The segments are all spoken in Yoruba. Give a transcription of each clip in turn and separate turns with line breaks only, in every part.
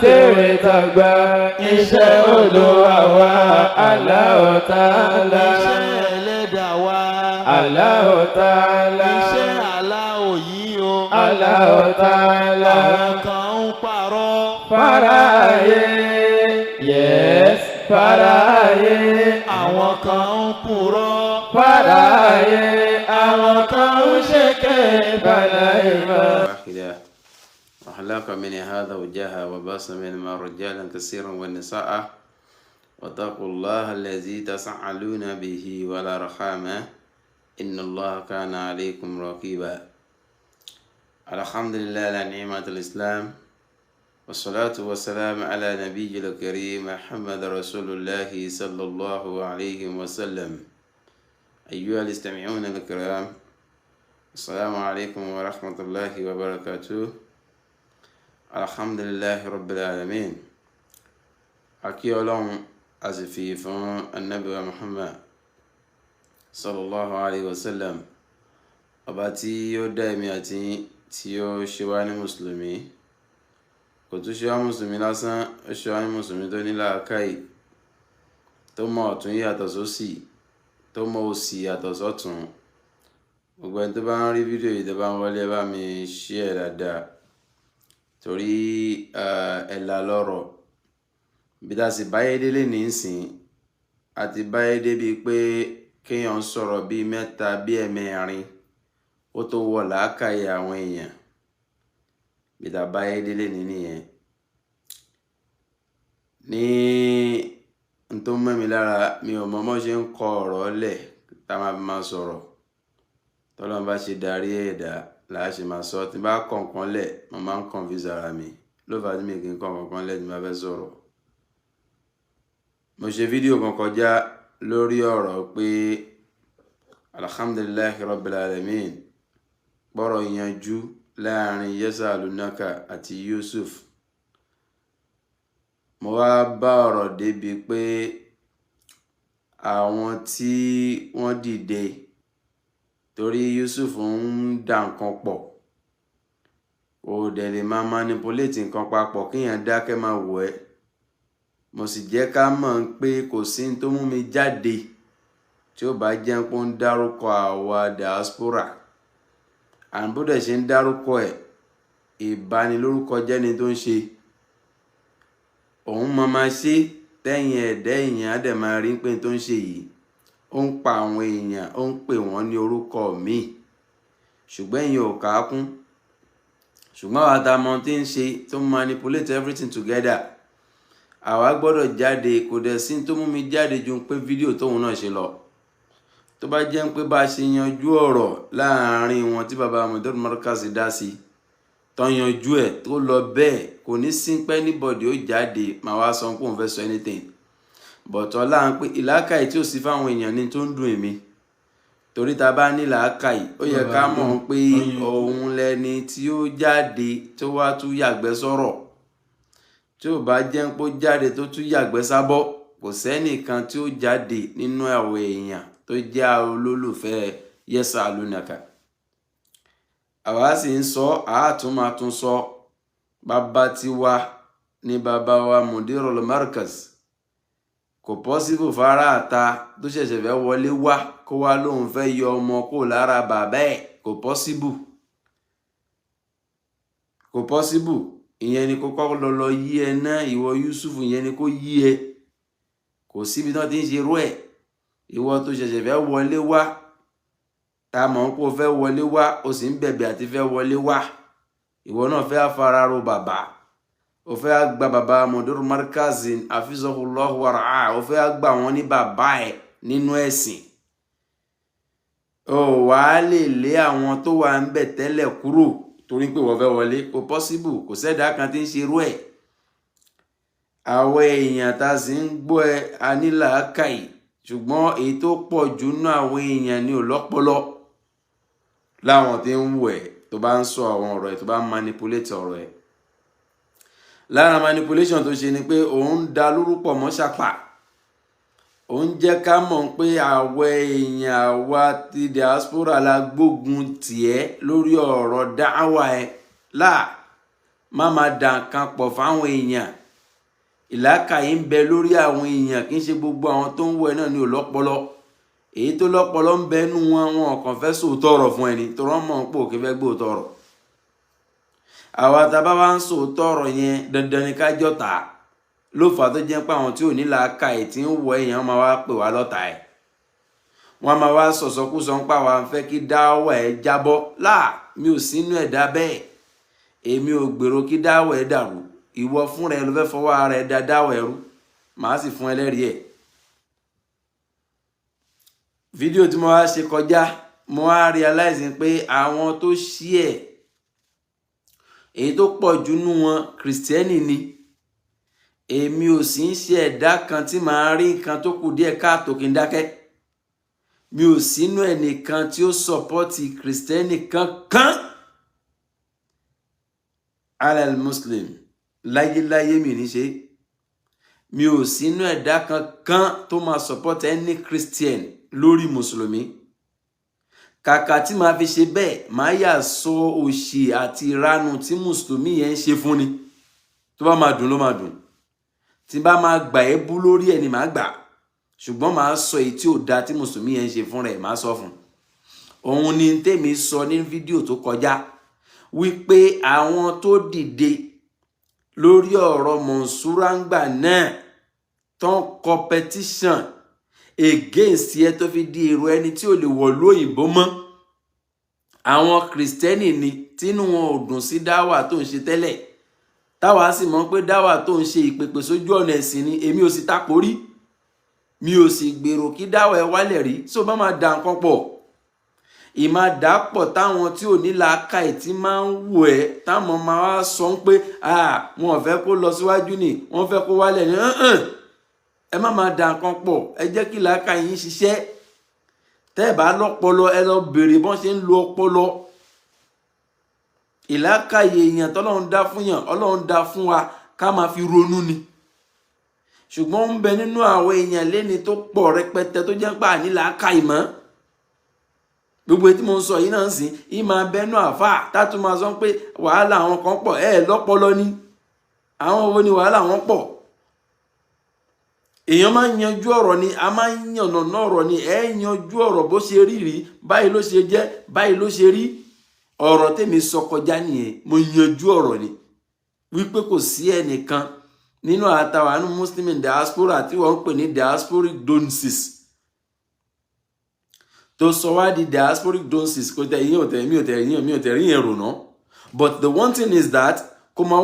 Tèwé tàgbà iṣẹ́ Olúwa wa Allahu Ta'ala.
Iṣẹ́ ẹlẹ́dàá wa.
Allahu Ta'ala.
Iṣẹ́ aláwọ̀ yìí o.
Allahu Ta'ala.
Àwọn kan ń parọ́.
Faraye, yes, faraye.
Àwọn kan ń purọ́.
Faraye, àwọn kan ń ṣèké balaima.
واحدة وخلق منها زوجها وبث منهما رجالا كثيرا ونساء واتقوا الله الذي تساءلون به والأرحام إن الله كان عليكم رقيبا. الحمد لله على نعمة الإسلام، والصلاة والسلام على نبي الكريم محمد رسول الله صلى الله عليه وسلم. أيها المستمعون الكرام، السلام عليكم ورحمة الله وبركاته. الحمد لله رب العالمين. Akí Ọlọ́run, a sì fi fún Ànábì wa Muhammad sallallahu alayhi wa sallam, ọba tí ó dá èmi àti yín, tí ó ṣe wá ní mùsùlùmí. Kò tún ṣe wá mùsùlùmí lásán, ó ṣe wá ní mùsùlùmí tó ní làákàyè, tó mọ ọ̀tún yàtọ̀ sósì, tó mọ òsì yàtọ̀ sọ́tún. Gbogbo ẹni tó bá ń rí fídíò yìí, tó bá ń wọlé, ẹ bá mi share dáadáa, torí ẹ̀là lọ́rọ̀ bí tá a sì báyé délé nísìn, àti báyé débi pé kéèyàn sọ̀rọ̀ bíi mẹ́ta, bíi ẹ̀mẹ́rin, ó tó wọ làákàyè àwọn èèyàn. Bí tá a báyé délé ní nìyẹn. Ní n tó mọ́ mi lára, mi ò mọ bọ́n ṣe ń kọ ọ̀rọ̀ lẹ̀ tá a máa fi máa sọ̀rọ̀. Tọ́lọ́run bá ṣe darí ẹ̀dá làá ṣe máa sọ. Tí n bá kọ nǹkan lẹ̀, mo máa ń confuse ara mi. Ló fà á tí mi kì í kọ nǹkan lẹ̀ tí n bá fẹ́ sọ̀rọ̀. Mo ṣe fídíò kan kọjá lórí ọ̀rọ̀ pé alhamdulillahi rabbil alamin, gbọ́rọ̀ yanjú láàrin Yesa Alunaka àti Yusuf. Mo wá bá ọ̀rọ̀ débi pé àwọn tí wọ́n dìde torí Yusuf ń dà nǹkan pọ̀, kò dẹ̀ lè máa manipulate nǹkan papọ̀ kéèyàn dákẹ́ máa wò ẹ́. Mo sì jẹ́ ká mọ̀ pé kò sí ní tó mú mi jáde tí ó bá jẹ́ pé ó ń dárúkọ àwa diaspora. And bó dẹ̀ ṣe ń dárúkọ ẹ̀, ìbanilórúkọ jẹ́ ni tó ń ṣe. Òun máa ma ṣe tẹ́yìn ẹ̀dá èèyàn á dẹ̀ máa rí pé tó ń ṣe yìí, ó ń pa àwọn èèyàn, ó ń pè wọ́n ní orúkọ míì, ṣùgbọ́n èèyàn ò kà á kún. Ṣùgbọ́n àwa tá a mọ tí ń ṣe, tó ń manipulate everything together, àwa gbọ́dọ̀ jáde. Kò dẹ̀ sí tó mú mi jáde ju pé fídíò tóun náà ṣe lọ. Tó bá jẹ́ pé bá a ṣe yanjú ọ̀rọ̀ láàrin wọn tí baba Mudir Markaz dá sí, tó yanjú ẹ̀ tó lọ bẹ́ẹ̀, kò ní sí pé anybody ó jáde máa wá sọ pé òun fẹ́ sọ anything. But ọlá ń pé ìlàkàyè tí ò sí fáwọn èèyàn ní tó ń dùn èmi, torí ta bá ní làákàyè, ó yẹ ká mọ̀ pé òun lẹni tí ó jáde tó wá tún yàgbẹ́ sọ̀rọ̀. Tí ò bá jẹ́ pé ó jáde tó tún yàgbẹ́ sábọ́, kò sẹ́nìkan tí ó jáde nínú àwọn èèyàn tó jẹ́ olólùfẹ́ Yesa Alunaka. Àwa sì ń sọ, àátún máa tún sọ, bàbá tiwa ní bàbá wa Mudirul Markaz. Kò possible fara àta tó ṣẹ̀ṣẹ̀ fẹ́ wọlé wá kó wá lóun fẹ́ yọ ọmọ kó lára bàbá ẹ̀. Kò possible, kò possible. Ìyẹn ni kó kọ́kọ́ lọ lọ yí ẹ náà, ìwọ Yusuf, ìyẹn ni kó yí ẹ. Kò síbi tí wọ́n ti ń ṣe irú ẹ̀. Ìwọ tó ṣẹ̀ṣẹ̀ fẹ́ wọlé wá, tá a mọ̀ ń kó fẹ́ wọlé wá, o sì ń bẹ̀bẹ̀ àti fẹ́ wọlé wá, ìwọ náà fẹ́ fararo bàbá, o fẹ́ gba bàbá Mudir Markaz hafizahullahu wara'ah, o fẹ́ gbà wọ́n ní bàbá ẹ̀ nínú ẹ̀sìn, o wà á lè lé àwọn tó wà ń bẹ̀ tẹ́lẹ̀ kúrò torí pé wọ́n fẹ́ wọlé. Kò possible, kò sẹ́dá kan tí ń ṣe irú ẹ̀. Àwọn èèyàn tá a sì ń gbọ́ ẹ, a ní làákàyè, ṣùgbọ́n èyí tó pọ̀ jù nínú àwọn èèyàn ní ò lọ́pọlọ láwọn tí ń wù ẹ́ tó bá ń sọ àwọn ọ̀rọ̀ ẹ̀, tó bá ń manipulate ọ̀rọ̀ ẹ̀. Lára manipulation tó ṣe ni pé òun da lórúkọ mọ́ ṣàpà, òun jẹ́ ká mọ̀ pé àwọ̀ èèyàn, àwa ti diaspora la gbógun tiẹ̀ lórí ọ̀rọ̀ dáwà ẹ̀. Láà Má máa dà nǹkan pọ̀ fáwọn èèyàn. Ìlàkàyè ń bẹ lórí àwọn èèyàn. Kì í ṣe gbogbo àwọn tó ń wọ ẹ náà ní òlọ́pọlọ. Èyí tó lọ́pọlọ ń bẹ nú wọn, wọn kàn fẹ́ sòótọ́ ọ̀rọ̀ fún ẹni tó rán mọ̀ ń pò kí fẹ́ gbóòótọ́ ọ̀rọ̀. Àwa tá a bá wá ń sòótọ́ ọ̀rọ̀ yẹn, dandan ni ká jọ̀tá. Ló fà á tó jẹ́ pé àwọn tí ò ní làákàyè tí ń wọ èèyàn máa wá pè wá lọ́tà ẹ̀, wọ́n máa wá sọ̀sọ́kúsọ ń pa wá ń fẹ́ kí dáwọ́ ẹ̀ jábọ́ láà. Mi ò sínú ẹ̀dá bẹ́ẹ̀. Èmi ò gbèrò kí dáwọ́ ẹ̀ dàrú. Ìwọ fúnra ẹ ló fẹ́ fọwọ́ ara ẹ̀ da dáwọ́ ẹ̀ rú. Màá sì fún ẹlẹ́rìí ẹ̀. Fídíò tí mo wá ṣe kọjá, mo wá realize pé àwọn tó ṣí ẹ̀, èyí tó pọ̀ jù nú wọn, Christian ni. Èmi ò sì ń ṣe ẹ̀dá kan tí màá rí nǹkan tó kù díẹ̀ káàtó kí n dákẹ́. Mi ò sínú ẹnìkan tí ó support Christian kankan alal Muslim láyéláyé. Mi ní ṣe, mi ò sínú ẹ̀dá kankan tó máa support any Christian lórí mùsùlùmí. Kàkà tí màá fi ṣe bẹ́ẹ̀, màá yà sọ òṣì àti ìranù tí mùsùlùmí yẹn ń ṣe fún ni. Tó bá máa dùn ló máa dùn, tí bá máa gbà ẹ́ bú lórí ẹ̀ ni màá gbà, ṣùgbọ́n màá sọ èyí tí ò da tí mùsùlùmí yẹn ń ṣe fún rẹ̀, màá sọ fún òun ni. Tèmi sọ ní fídíò tó kọjá wípé àwọn tó dìde lórí ọ̀rọ̀ Mọ̀nsúráǹgbà náà tán competition against ẹ tó fi di èrò ẹni tí ò lè wọ̀lú òyìnbó mọ́, àwọn Christian ni, tínú wọn ò dùn sí dáwà tó ń ṣe tẹ́lẹ̀, táwa sì mọ̀ pé dáwà tó ń ṣe, ìpèpè sójú ọ̀nà ẹ̀sìn ni. Èmi ò sì takò rí, mi ò sì gbèrò kí dáwà ẹ wálẹ̀ rí. So bá máa da nǹkan pọ̀, ìmáa dàpọ̀ táwọn tí ò ní làákàyè tí máa ń wò ẹ́, táwọn máa wá sọ pé wọn ò fẹ́ kó lọ síwájú ni, wọ́n fẹ́ kó wálẹ̀ ni. Ẹ má máa da nǹkan pọ̀. Ẹ jẹ́ kí làákàyè yín ṣiṣẹ́. Tẹ́ ẹ bá lọ́pọlọ, ẹ lọ béèrè bọ́n ṣe ń lo ọpọlọ. Ìlàkàyè èèyàn tọ́lọ́run dá fún yàn, Ọlọ́run dá fún wa ká máa fi ronú ni. Ṣùgbọ́n ń bẹ nínú àwọn èèyàn léni tó pọ̀ rẹpẹtẹ tó jẹ́ pé àní làákàyè mọ́. Gbogbo etí mo ń sọ yìí náà ń sìn yìí máa bẹnu àfà tátù máa sọ pé wàhálà àwọn kan pọ̀. Ẹ lọ́pọlọ ni. Àwọn wo ni wàhálà wọn pọ̀? Èèyàn máa ń yanjú ọ̀rọ̀ ni, a máa ń yànnàná ọ̀rọ̀ ni. Ẹ yanjú ọ̀rọ̀ bó ṣe rí rí báyìí, ló ṣe jẹ́ báyìí, ló ṣe rí. Ọ̀rọ̀ tèmi sọ kọjá nìyẹn. Mo yanjú ọ̀rọ̀ ni wípé kò sí ẹnìkan nínú àtàwọn àánú Muslim in diaspora tí wọ́n ń pè ní diasporic donsis, tó sọ wá di diasporic donsis. Kò tẹ ìyẹn, ò tẹ mi, ò tẹ ìyẹn, mi ò tẹ ìyẹn rò ná. But the one thing is that kò máa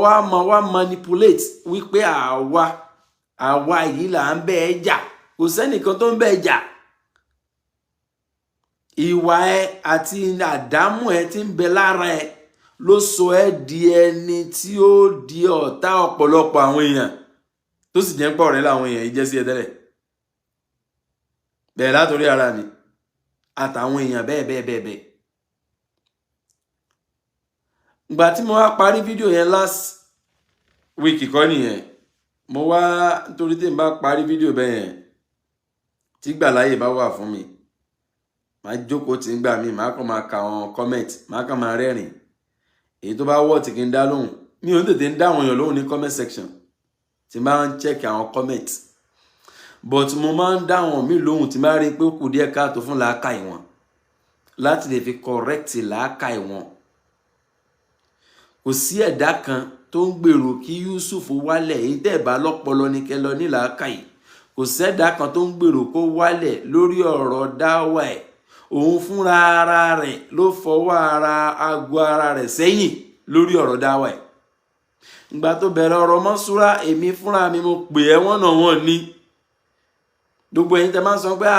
wá manipulate wípé àwa yìí là ń bẹ́ ẹ jà. Kò sẹ́nìkan tó ń bẹ́ ẹ jà. Ìwà ẹ àti àdámù ẹ tí ń bẹ lára ẹ ló sọ ẹ́ di ẹni tí ó di ọ̀tá ọ̀pọ̀lọpọ̀ àwọn èèyàn, tó sì jẹ́ ń pọ̀ rẹ́ láwọn èèyàn yìí jẹ́ sí ẹ tẹ́lẹ̀ bẹ́ẹ̀, látòrí ara mi àtàwọn èèyàn bẹ́ẹ̀ bẹ́ẹ̀ bẹ́ẹ̀ bẹ́ẹ̀. Ìgbà tí mo wá parí fídíò yẹn last week kọ́ nìyẹn, mo wá nítorí tí n bá parí fídíò bẹ́ẹ̀ yẹn, tí gbàláyè bá wà fún mi, màá jókòó tí ń gbà mí, màá kàn máa ka àwọn comment, màá kàn máa rẹ́rìn. Èyí tó bá wọ̀ tí kì í dá lóhùn, mi ò ń tètè ń dá àwọn èèyàn lóhùn ní comment section tí n bá ń check àwọn comment, but mo máa ń dá àwọn míì lóhùn tí n bá rí i pé ó kù díẹ̀ káàtó fún làákàyè wọn, láti lè fi correct làákàyè wọn. Kò sí ẹ̀dá kan tó ń gbèrò kí Yusuf wálẹ̀. Èyí tẹ́ ẹ̀ bá lọ́pọlọ ní kẹ́ lọ ní làákàyè. Kò sẹ́dá kan tó ń gbèrò kó wálẹ̀ lórí ọ̀rọ̀ dáwà ẹ̀. Òun fúnra ara rẹ̀ ló fọwọ́ ara aago ara rẹ̀ sẹ́yìn lórí ọ̀rọ̀ dáwà ẹ̀. Ìgbà tó bẹ̀rẹ̀ ọ̀rọ̀ mọ́súrà, èmi fúnra mi mo pè ẹ́ wọ́n náà wọ́n ní gbogbo ẹ̀yin tẹ́ máa ń sọ pé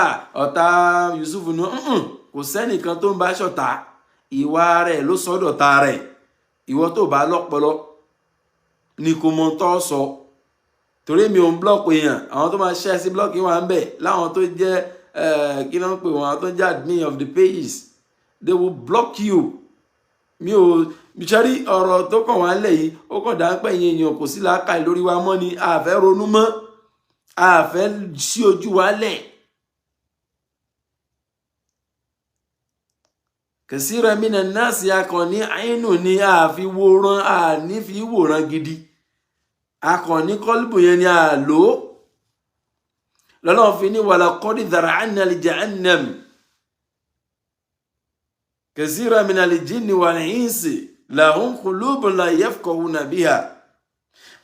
ọ̀tá Yusuf ni. Kò sẹ́nìkan tó ń bá ṣọ̀tá. Ìwà rẹ̀ ló sọ́dọ̀ ta rẹ̀. Ìwọ tó bá lọ́pọlọ ni kò mọ tó sọ, torí mi ò ń block èèyàn. Àwọn tó máa ṣẹ́ sí block wà ń bẹ̀, láwọn tó jẹ́, kí ló ń pè wọ́n, àwọn tó jẹ́ admin of the pages, they will block you. Mi ò ṣẹ́rí ọ̀rọ̀ tó kàn wá ńlẹ̀ yìí, ó kàn dá pẹ́ yẹn. Èèyàn kò sí làákàyè lórí wa mọ́ ni. A fẹ́ ronú mọ́, a fẹ́ sí ojú wa lẹ̀. Kẹsíra mina nasi, akànní àínú ni àfi wòran, àní fi wòran gidi. Akànní kọ́lùbù yẹn ni a lò ó. Lọ́lọ́run fi ní walaqad dhara'na li jahannam kẹsíra mina al-jinni wal-insi lahum qulubun la yafqahuna biha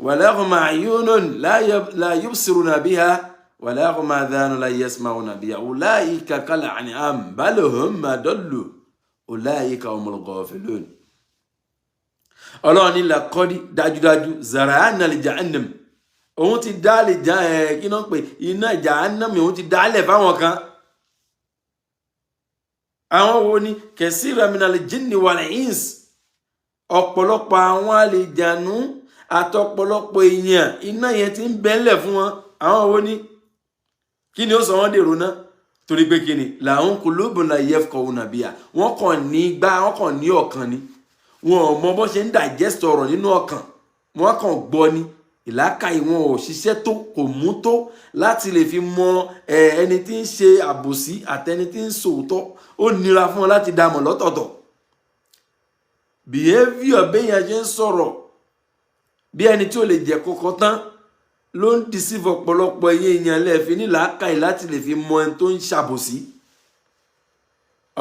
wa lahum a'yunun la yubsiruna biha wa lahum adhanun la yasma'una biha ulaika kal an'am bal hum adallu ulaika humul ghafilun. Ọlọ́run ní laqad, dájúdájú, zara'na li jahannam, òun ti dá lè já ẹ kí náà pé iná jahannam, òun ti dálẹ̀ fáwọn kan. Àwọn wo ni? Kathira minal jinni wal ins, ọ̀pọ̀lọpọ̀ àwọn àlejànú àtọ̀pọ̀lọpọ̀ èèyàn, iná yẹn ti ń bẹ́ńlẹ̀ fún wọn. Àwọn wo ni? Kí ni ó sọ wọ́n dèrò náà? Torí pé kí ni? Lahum qulubun la yafqahuna biha. Wọ́n kàn ní gbá, wọ́n kàn ní ọkàn ni, wọn ò mọ bó ṣe ń digest ọ̀rọ̀ nínú ọkàn. Wọ́n kàn gbọ́ ni, ìlàkàyè wọn ò ṣiṣẹ́ tó, kò mú tó láti lè fi mọ ẹni tí ń ṣe àbòsí àtẹni tí ń sòótọ́. Ó nira fún wọn láti dá mọ̀ lọ́tọ̀ọ̀tọ̀. Behaviour, béèyàn ṣe ń sọ̀rọ̀ bí ẹni tí ò lè jẹ́ kọ́kọ́ tán, ló ń deceive ọ̀pọ̀lọpọ̀ ẹ̀yìn èèyàn lẹ́ẹ̀fi ní làákàyè láti lè fi mọ ẹni tó ń ṣàbòsí.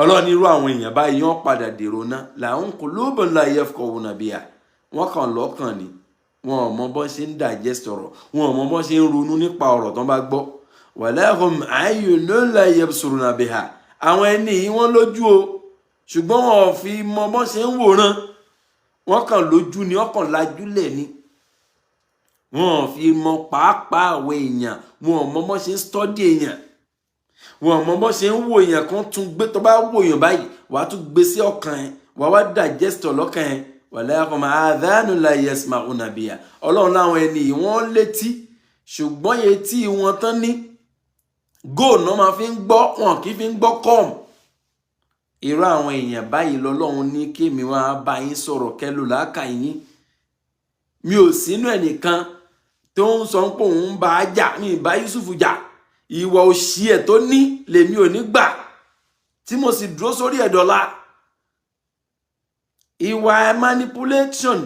Ọlọ́run ní irú àwọn èèyàn báyìí, wọ́n padà dèrò náà. Lahum qulubun la yafqahuna biha. Wọ́n kàn lọ́kàn ni, wọn ò mọ bọ́n ṣe ń digest ọ̀rọ̀, wọn ò mọ bọ́n ṣe ń ronú nípa ọ̀rọ̀ tó ń bá gbọ́. Walahum a'yunun la yubsiruna biha. Àwọn ẹni yìí, wọ́n lójú o, ṣùgbọ́n wọn ò fi mọ bọ́n ṣe ń wòran. Wọ́n kàn lójú ni, wọ́n kàn lajúlẹ̀ ni, wọn ò fi mọ pàápàá àwọn èèyàn. Wọn ò mọ bọ́n ṣe ń study èèyàn, wọn ò mọ bọ́n ṣe ń wo èèyàn kan tún gbé. Tó bá wo èèyàn báyìí, wàá tún gbé sí ọkàn ẹ, wàá wá digest ọlọ́kàn ẹ. Walahum adhanun la yasma'una biha. Ọlọ́run láwọn ẹni yìí, wọ́n létí, ṣùgbọ́n etí wọn tán ní góòlù náà máa fi ń gbọ́, wọn kì í fi ń gbọ́ kọ́ọ̀mù. Irú àwọn èèyàn báyìí lọ́lọ́run ní kémi wá bá yín sọ̀rọ̀ kẹlò láàkà yín. Mi ò sínú ẹnìkan tó ń sọ pé òun ń bá a jà. Mi ì bá Yusuf jà. Ìwà òṣì ẹ̀ tó ní lèmi ò ní gbà, tí mo sì dúró sórí ẹ̀ dọ́là. Ìwà manipulation,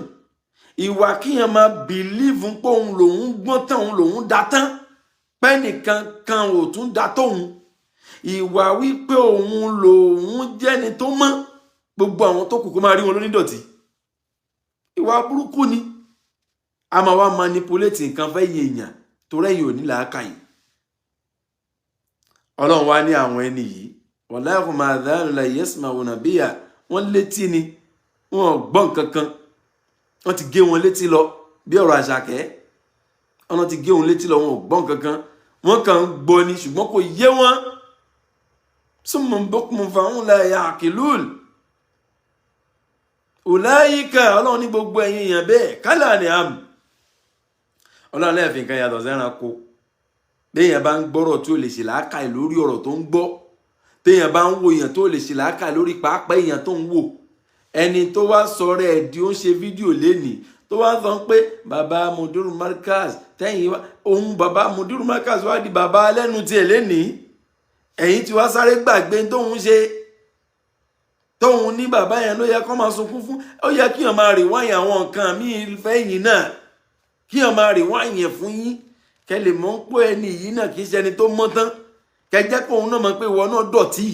ìwà kíyàn máa believe pé òun lòun gbọ́n tán, òun lòun da tán, pẹ́nìkan kan ò tún da tóun, ìwà wípé òun lòun jẹ́ni tó mọ́, gbogbo àwọn tó kù kó máa rí wọn lónídọ̀tí, ìwà burúkú ni. A máa wá manipulate nǹkan fẹ́ yẹ èèyàn torí ẹ̀yìn ò ní làákàyè. Ọlọ́run wá ní àwọn ẹni yìí, walahum adhanun la yasma'una biha. Wọ́n létí ni, wọ́n ò gbọ́ nǹkan kan. Wọ́n ti gé wọn létí lọ bí ọ̀rọ̀ àṣàkẹ́. Wọ́n ti gé wọn létí lọ, wọn ò gbọ́ nǹkan kan. Wọ́n kàn ń gbọ́ ni, ṣùgbọ́n kò yé wọn. Summun bukmun fahum la ya'qilun. Ulaika, ọlọ́run ní gbogbo ẹ̀yin èèyàn bẹ́ẹ̀, kal an'am. Ọlọ́run lẹ́ẹ̀fì nǹkan yàtọ̀ sẹ́ranko. Béèyàn bá ń gbọ́rọ̀ tí ó lè ṣe làákàyè lórí ọ̀rọ̀ tó ń gbọ́, téèyàn bá ń wo èèyàn tó lè ṣe làákàyè lórí pàápàá èèyàn tó ń wò, ẹni tó wá sọ̀rọ̀ ẹ̀ di ó ń ṣe fídíò lénìí, tó wá sọ pé bàbá Mudiru Markaz tẹ́yìn wá òun, bàbá Mudiru Markaz wá di bàbá lẹ́nu tiẹ̀ lénìí. Ẹ̀yin tí wá sáré gbàgbé tóun ṣe, tóun ní bàbá yẹn ló yẹ kó máa sunkún fún. Ó yẹ kí yàn máa rìwáyìn àwọn nǹkan míì fẹ́yìn náà, kí yàn máa rìwáyìn fún yín, kẹ lè mọ̀ pé ẹni yìí náà kì í ṣe ẹni tó mọ́ tán. Kẹ jẹ́ kó òun náà mọ̀ pé ìwọ náà dọ̀tí,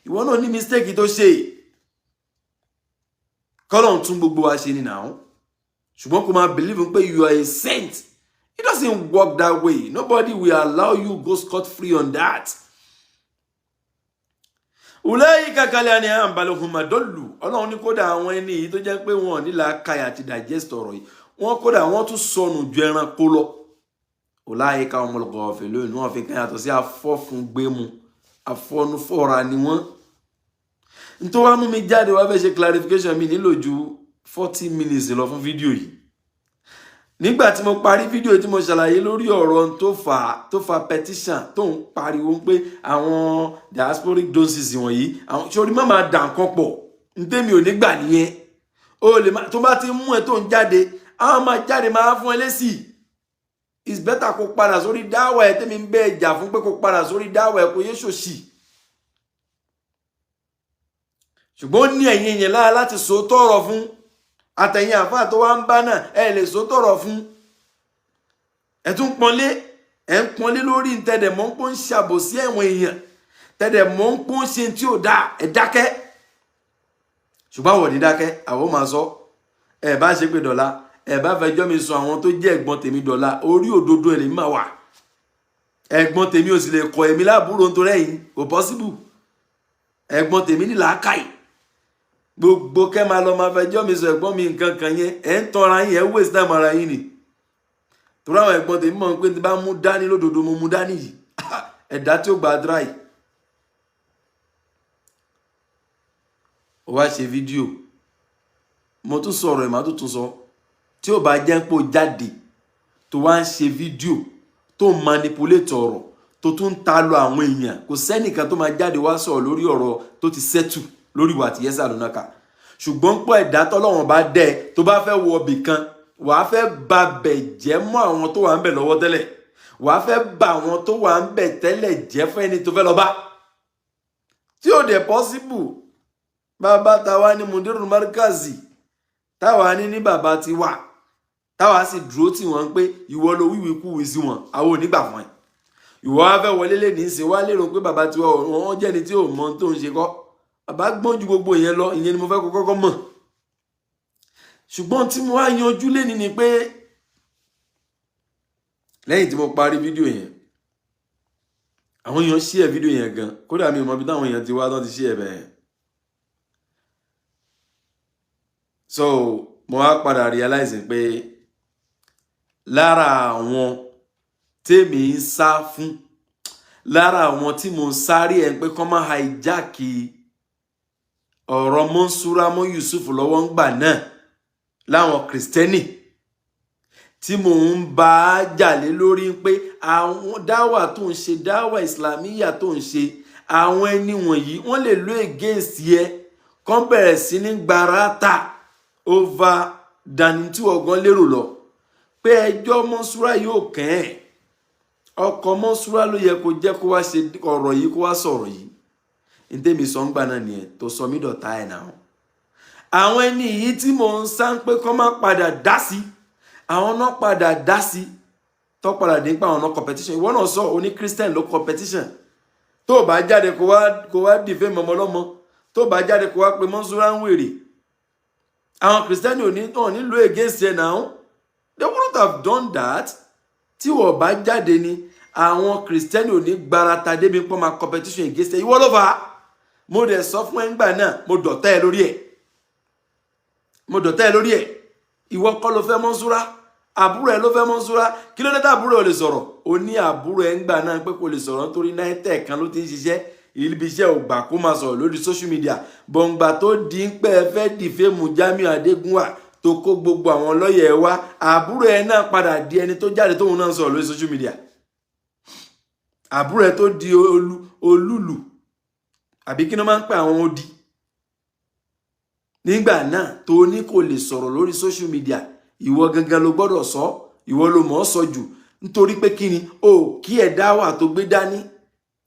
ìwọ náà ní mistake tó ṣe. Kọ́lọ́n tún gbogbo wa ṣe ni nàá, ṣùgbọ́n kó máa believe pé you are a saint, it doesn't work that way. Nobody will allow you go scot free on that. Ulaika kal an'am bal hum adallu. Ọlọ́run ní kódà àwọn ẹni yìí tó jẹ́ pé wọn ò ní làákàyè àti digest ọ̀rọ̀ yìí, wọ́n kódà wọ́n tún sọnù ju ẹranko lọ. Ulaika humul ghafilun. Wọ́n fi kan yàtọ̀ sí afọ́fúngbẹ́mu, afọ́nufọ́ra ni wọ́n. Nítorí wàá mú mi jáde wá fẹ́ ṣe clarification, mi nílò ju 40 minutes lọ fún fídíò yìí. Nígbà tí mo parí fídíò tí mo ṣàlàyé lórí ọ̀rọ̀ tó fa petition tó ń pariwo pé àwọn diasporic doses wọ̀nyí, àwọn sórí má máa dà nǹkan pọ̀, ntẹ́mi ò ní gbà nìyẹn. O lè má tó bá ti mú ẹ tó ń jáde, àwọn máa jáde máa fún ẹ lésì. It's better kó padà sórí dáwà ẹ tẹ́mi ń bẹ́ ẹ jà fún pé kó padà sórí dáwà ẹ, kó yé ṣòṣì. Ṣùgbọ́n ó ní ẹ̀yin èèyàn lára láti sòótọ́ ọ̀rọ̀ fún. Àtẹ̀yìn àfáà tó wá ń bá náà, ẹ lè sòótọ́ ọ̀rọ̀ fún. Ẹ tún pọ́nlé, ẹ ń pọ́nlé lórí ntẹ̀dẹ̀ mọ́ ń pọ́n ṣàbòsí ẹ̀wọ̀n èèyàn, tẹ̀dẹ̀ mọ́ ń pọ́n ṣe tí ò dáa. Ẹ dákẹ́, ṣùgbọ́n àwọn ò ní dákẹ́, àwọn ò máa sọ. Ẹ bá ṣe pé dọ̀la, ẹ bá fẹjọ́ mi sùn àwọn tó jẹ́ ẹ̀gbọ́n tèmi dọ̀la, orí òdodo ẹ̀ lèmi máa wà. Ẹ̀gbọ́n tèmi ò sì lè kọ èmi láàbúrò nítorí ẹ̀yin, kò possible. Ẹ̀gbọ́n tèmi ní làákàyè. Gbogbo kẹ́ máa lọ máa fẹjọ́ mi sọ ẹ̀gbọ́n mi nǹkan kan yẹn, ẹ̀ ń tọ́ra yín, ẹ̀ waste time ara yín ni. Torí àwọn ẹ̀gbọ́n tèmi mọ̀ pé tí bá mú dání lódodo, mo mú dání yìí, ẹ̀dá tí ó gba dry. Ó wá ṣe fídíò, mo tún sọ̀rọ̀ ẹ̀, má tún tún sọ. Tí ò bá jẹ́ pé ó jáde tó wá ń ṣe fídíò, tó ń manipulate ọ̀rọ̀, tó tún ń ta lọ àwọn èèyàn, kò sẹ́nìkan tó máa jáde wá sọ̀rọ̀ lórí ọ̀rọ̀ tó ti settle lórí ìwà àti Yẹ́sà Lónàkà. Ṣùgbọ́n pọ̀ ẹ̀dá tọ́lọ́wọ̀n bá dẹ́ tó bá fẹ́ wọ ibì kan, wàá fẹ́ ba bẹ̀ jẹ́ mọ́ àwọn tó wà ń bẹ̀ lọ́wọ́ tẹ́lẹ̀, wàá fẹ́ ba àwọn tó wà ń bẹ̀ tẹ́lẹ̀ jẹ́ fún ẹni tó fẹ́ lọ bá, tí ò dẹ̀ possible. Bàbá táwa ní Mudirul Markazi, táwa ní ní bàbá ti wà, táwa sì dúró tì wọ́n pé ìwọ ló wíwí kúwì sí wọn, àwọn ò ní gbà fún ẹ. Ìwọ wá fẹ́ wọlé lé ní í ṣe wá lérò pé bàbá tiwa wọn jẹ́ni tí ò mọ tó ń ṣe kọ́. Bàbá gbọ́n ju gbogbo ìyẹn lọ. Ìyẹn ni mo fẹ́ kó kọ́kọ́ mọ̀. Ṣùgbọ́n tí mo wá yanjú léni ni pé lẹ́yìn tí mo parí fídíò yẹn, àwọn èèyàn share fídíò yẹn gan. Kódà mi ò mọ ibi táwọn èèyàn ti wá tán ti share bẹ́ẹ̀. So mo wá padà realize pé lára àwọn tèmi ń sá fún, lára àwọn tí mo ń sáré ẹ̀ pé kọ́ máa hijack ọ̀rọ̀ Mọ́nsúrà mọ́ Yusuf lọ́wọ́ ń gbà náà, láwọn Kìrìsìtẹ́nì tí mò ń bá a jà lé lórí pé àwọn dáwà tó ń ṣe, dáwà ìsìlámíyà tó ń ṣe, àwọn ẹni wọ̀nyí wọ́n lè lo against yẹ kán bẹ̀rẹ̀ sí ní gbarata over dani tí ọ̀gán lérò lọ pé ẹjọ́ Mọ́nsúrà yóò kàn ẹ́. Ọkọ̀ Mọ́nsúrà ló yẹ kó jẹ́ kó wá ṣe ọ̀rọ̀ yìí, kó wá sọ̀rọ̀ yìí. Ntẹ́mi sọ ń gbà náà nìyẹn tó sọ mí dọ̀tá ẹ̀ náà. Àwọn ẹni yìí tí mò ń sá ń pé kọ́ má padà dá sí, àwọn náà padà dá sí, tó padà dín pa àwọn náà competition. Ìwọ náà sọ oní Christian ló competition. Tó o bá jáde kó wá dìfẹ́ mọ́mọ́ lọ́mọ, tó o bá jáde kó wá pe Mọ́nsúrà ń wèrè, àwọn Christian ò ní tán nílò against ẹ̀ náà. They wouldn't have done that. Tí wọ́n bá jáde ni àwọn Christian ò ní gbarata débi pọ́n máa competition against ẹ̀. Ìwọ ló fà á. Mo dẹ̀ sọ fún ẹ ńgbà náà, mo dọ̀tá ẹ lórí ẹ̀, mo dọ̀tá ẹ lórí ẹ̀. Ìwọ kọ́ ló fẹ́ Mọ́nsúrà, àbúrò ẹ ló fẹ́ Mọ́nsúrà. Kí ló dé tá àbúrò ẹ lè sọ̀rọ̀? Ó ní àbúrò ẹ ńgbà náà pé kò lè sọ̀rọ̀ nítorí náítẹ̀ kan ló ti ń ṣiṣẹ́, ibi iṣẹ́ ò gbà kó máa sọ̀rọ̀ lórí social media. Bọ̀ǹgbà tó di ń pẹ́ fẹ́ defame Jamiu Adégúnwà, tó kó gbogbo àwọn lọ́yẹ̀ ẹ wá, àbúrò ẹ náà padà di ẹni tó jáde, tóun náà sọ̀rọ̀ lórí social media. Àbúrò ẹ tó di olú olúlù, àbí kí ló máa ń pè àwọn odi nígbà náà, tó ní kò lè sọ̀rọ̀ lórí social media. Ìwọ gangan ló gbọ́dọ̀ sọ, ìwọ ló mọ̀ ọ́ sọ jù. Nítorí pé kí ni o kí ẹ̀ dá wà tó gbé dání,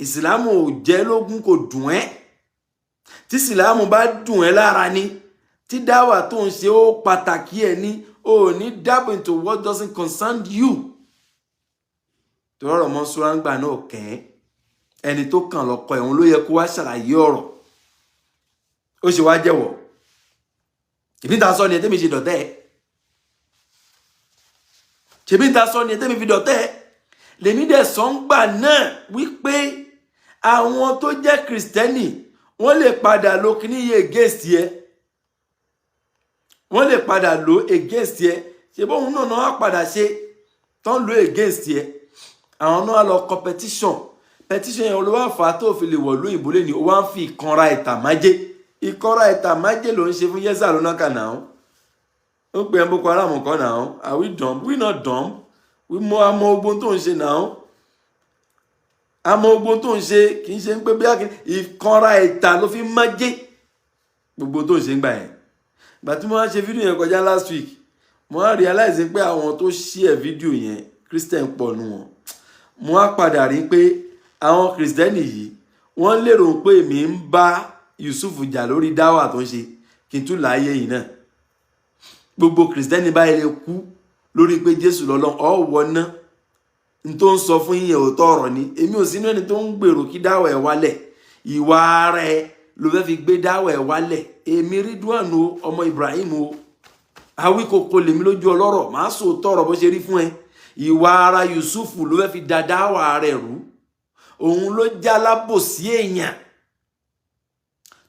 ìsìlámù ò jẹ́ lógún, kò dùn ẹ́. Tí ìsìlámù bá dùn ẹ́ lára ni, tí dáwà tó ń ṣe ó pàtàkì ẹ̀ ní, o ò ní dabble into what doesn't concern you. Torí ọ̀rọ̀ Mọ́nsúrà ń gbà náà kẹ́ ẹni tó kàn lọ́kọ ẹ̀hún ló yẹ kó wá ṣàlàyé ọ̀rọ̀. Ó ṣe wá jẹ́wọ́ ìbí ta sọ ni ẹ tẹ́mi ṣe dọ̀tẹ́ ẹ, ṣèbí ta sọ ni ẹ tẹ́mi fi dọ̀tẹ́ ẹ. Lèmi dẹ̀ sọ ń gbà náà wípé àwọn tó jẹ́ Kìrìsìtẹ́nì, wọ́n lè padà lo kíní yé against yẹ, wọ́n lè padà lo against yẹ. Ṣe bóun náà náà padà ṣe tán lo against yẹ, àwọn náà lọ competition petition yẹn ló wá fà á tó fi lè wọ̀ lóyìnbó lé ní. Ó wá ń fi ìkanra ìtàmájé, ìkanra ìtàmájé ló ń ṣe fún Yẹ́sà lónà kà náà. Ó pè é Boko Haram kọ́ náà. Are we dumb? We not dumb. We mọ àmọ́ ogun tó ń ṣe náà, àmọ́ ogun tó ń ṣe. Kì í ṣe ń pé bí ìkanra ìta ló fi májé gbogbo tó ń ṣe ń gbà yẹn. Gbà tí mo wá ṣe fídíò yẹn kọjá last week, mo wá realize pé àwọn tó share fídíò yẹn, Christian pọ̀ nù wọn. Mo wá padà rí pé àwọn Christian yìí, wọ́n lérò pé èmi ń bá Yusuf jà lórí dáwà tó ń ṣe, kí n tún láàyè yìí náà. Gbogbo Kìrìsìtẹ́nì báyìí lè kú lórí pé Jésù lọ́lọ́run, ọ̀wọ́ ná n tó ń sọ fún yín òótọ́ ọ̀rọ̀ ni. Èmi ò sínú ẹni tó ń gbèrò kí dáwà ẹ̀ wálẹ̀. Ìwà ara ẹ ló fẹ́ fi gbé dáwà ẹ̀ wálẹ̀. Èmi Ridwan o, ọmọ Ibrahim o, Awíkoko lèmi lójú ọlọ́rọ̀, màá sọ tọrọ bó ṣe rí fún ẹ. Ìwà ara Yusuf ló fẹ́ fi da dáwà rẹ̀ rú. Òun ló jálábòsí èèyàn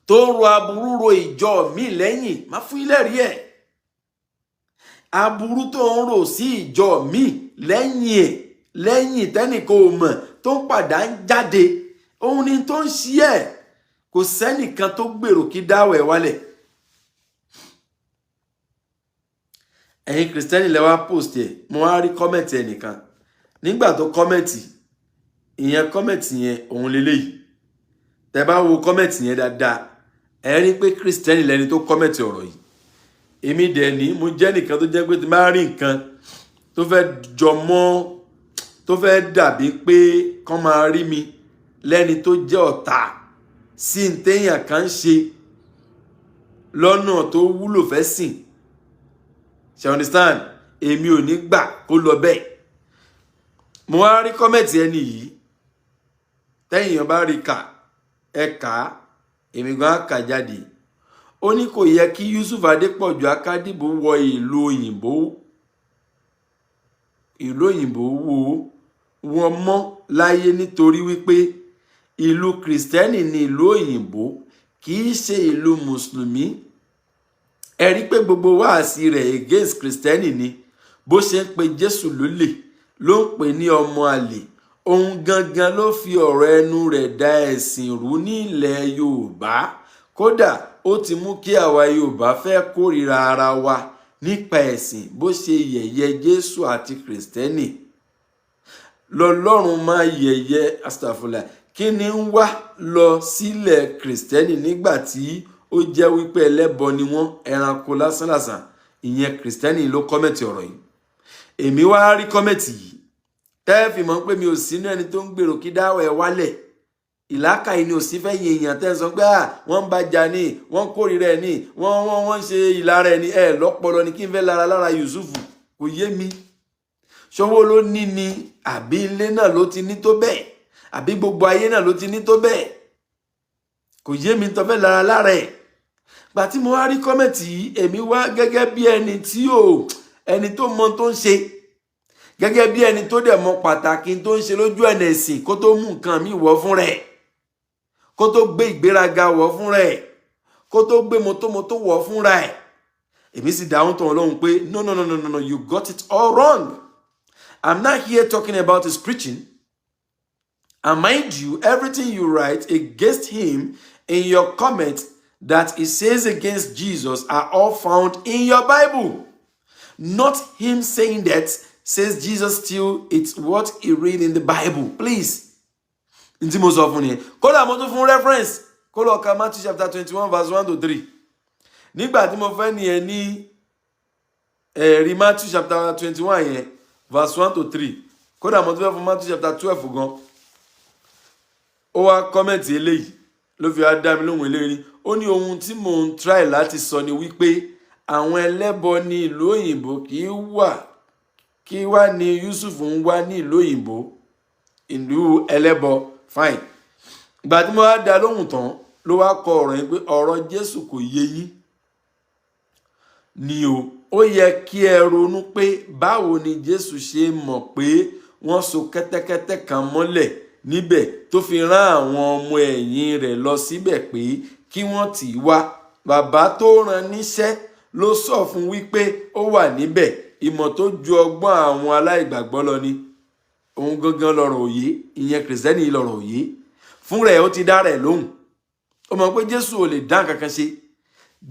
tó ń ro aburú ro ìjọ mi lẹ́yìn. Má fún ilé rí ẹ̀, aburú tó ń rò sí ìjọ mi lẹ́yìn ẹ̀, lẹ́yìn tẹ́nìkan ò mọ̀, tó ń padà ń jáde, òun ni tó ń ṣí ẹ̀. Kò sẹ́nìkan tó gbèrò kí dáwọ̀ ẹ̀ wálẹ̀. Ẹ̀yin Kìrìsìtẹ́nì lẹ wá post ẹ̀. Mo wá rí comment ẹnìkan nígbà tó comment ìyẹn. Comment yẹn òun leléyìí. Tẹ bá wo comment yẹn dáadáa, ẹ rí pé Kìrìsìtẹ́nì lẹni tó comment ọ̀rọ̀ yìí. Èmi dẹ̀ ní mo jẹ́ nìkan tó jẹ́ pé tí máa rí nǹkan tó fẹ́ jọ mọ́, tó fẹ́ dàbí pé kán máa rí mi lẹ́ni tó jẹ́ ọ̀tá sí n téèyàn kan ń ṣe lọ́nà tó wúlò fẹ́ sìn, ṣe understand? Èmi ò ní gbà kó lọ bẹ́ẹ̀. Mo wá rí comment ẹni yìí. Tẹ́yìn èèyàn bá rí kà, ẹ kà á, èmi gan á kà jáde. Ó ní kò yẹ kí Yusuf Adépọ̀jù Akádìbò wọ ìlú òyìnbó, ìlú òyìnbó wo wọn mọ́ láyé, nítorí wípé ìlú Kìrìsìtẹ́nì ní ìlú òyìnbó, kì í ṣe ìlú Mùsùlùmí. Ẹ rí pé gbogbo wáàsí rẹ̀ against Kìrìsìtẹ́nì ni. Bó ṣe ń pe Jésù lólè, ló ń pè ní ọmọ àlè. Òun gangan ló fi ọ̀rọ̀ ẹnu rẹ̀ da ẹ̀sìn rú ní ilẹ̀ Yorùbá. Kódà ó ti mú kí àwa Yorùbá fẹ́ kórìíra ara wa nípa ẹ̀sìn. Bó ṣe yẹ̀yẹ́ Jésù àti Kìrìsìtẹ́nì lọ́lọ́run máa yẹ̀yẹ́ astafula. Kí ni ń wá lọ sílẹ̀ Kìrìsìtẹ́nì nígbà tí ó jẹ́ wípé ẹlẹ́bọ ni wọ́n, ẹranko lásánlàsàn? Ìyẹn Kìrìsìtẹ́nì ló comment ọ̀rọ̀ yìí. Èmi wá rí comment yìí, tẹ́ fi mọ̀ pé mi ò sínú ẹni tó ń gbèrò kí dáwọ̀ ẹ̀ wálẹ̀. Ìlàkà yìí ni ò sí fẹ́ yin èèyàn tẹ́ ń sọ pé wọ́n ń bàjá ní, wọ́n ń kórìíra ẹ̀ ní, wọ́n ń ṣe ìlara ẹ̀ ní. Ẹ̀ lọ́pọlọ ni. Kí n fẹ́ lára lára Yusufu, kò yé mi. Ṣọwọ́ ló ní ni, àbí ilé náà ló ti ní tó bẹ́ẹ̀, àbí gbogbo ayé náà ló ti ní tó bẹ́ẹ̀? Kò yé mi tó fẹ́ lára lára ẹ̀. Gbà tí mo wá rí comment yìí, èmi wá gẹ́gẹ́ bí ẹni tí ò ẹni tó mọ tó ń ṣe, gẹ́gẹ́ bí ẹni tó dẹ̀ mọ pàtàkì tó ń ṣe lójú ẹ̀nà ẹ̀sìn, kó tó mú nǹkan mi wọ̀ fún rẹ̀, kó tó gbé ìgbéraga wọ̀ fún rẹ̀, kó tó gbé mọ́tòmọ́tò wọ̀ fúnra ẹ̀, èmi sì dáhùn tó wọn lóhùn pé, "No, no, no, no, no, no, you got it all wrong. I'm not here talking about his preaching. And mind you, everything you write against him in your comment that he says against Jesus are all found in your Bible. Not him saying that says Jesus still, it's what he read in the Bible. Please." N tí mo sọ fún nìyẹn. Kódà mo tún fún reference kó lọ ka Matthew chapter 21 verse 1 to 3. Nígbà tí mo fẹ́ nìyẹn ní ẹ̀rí Matthew chapter 21 yẹn verse 1 to 3, kódà mo tún fẹ́ fún Matthew chapter 12 gan. Ó wá comment eléyìí, ló fi wá dá mi lóhùn eléyìí. Ó ní ohun tí mò ń try láti sọ ni wípé àwọn ẹlẹ́bọ ní ìlú òyìnbó kì í wà. Kí wá ní Yusuf ń wá ní ìlú òyìnbó, ìlú ẹlẹ́bọ? Fine. Ìgbà tí mo wá dá lóhùn tán, ló wá kọ ọ̀rọ̀ yẹn pé ọ̀rọ̀ Jésù kò yé yín ni o. Ó yẹ kí ẹ ronú pé báwo ni Jésù ṣe mọ̀ pé wọ́n so kẹ́tẹ́kẹ́tẹ́ kan mọ́lẹ̀ níbẹ̀, tó fi rán àwọn ọmọ ẹ̀yìn rẹ̀ lọ síbẹ̀ pé kí wọ́n tì í wá? Bàbá tó rán níṣẹ́ ló sọ fún wípé ó wà níbẹ̀. Ìmọ̀ tó ju ọgbọ́n àwọn aláìgbàgbọ́ lọ ni. Òun gangan lọ̀rọ̀ òye. Ìyẹn Kìrìsìtẹ́nì lọ̀rọ̀ òye fúnra ẹ̀. Ó ti dá rẹ̀ lóhùn. Ó mọ̀ pé Jésù ò lè dá kankan ṣe,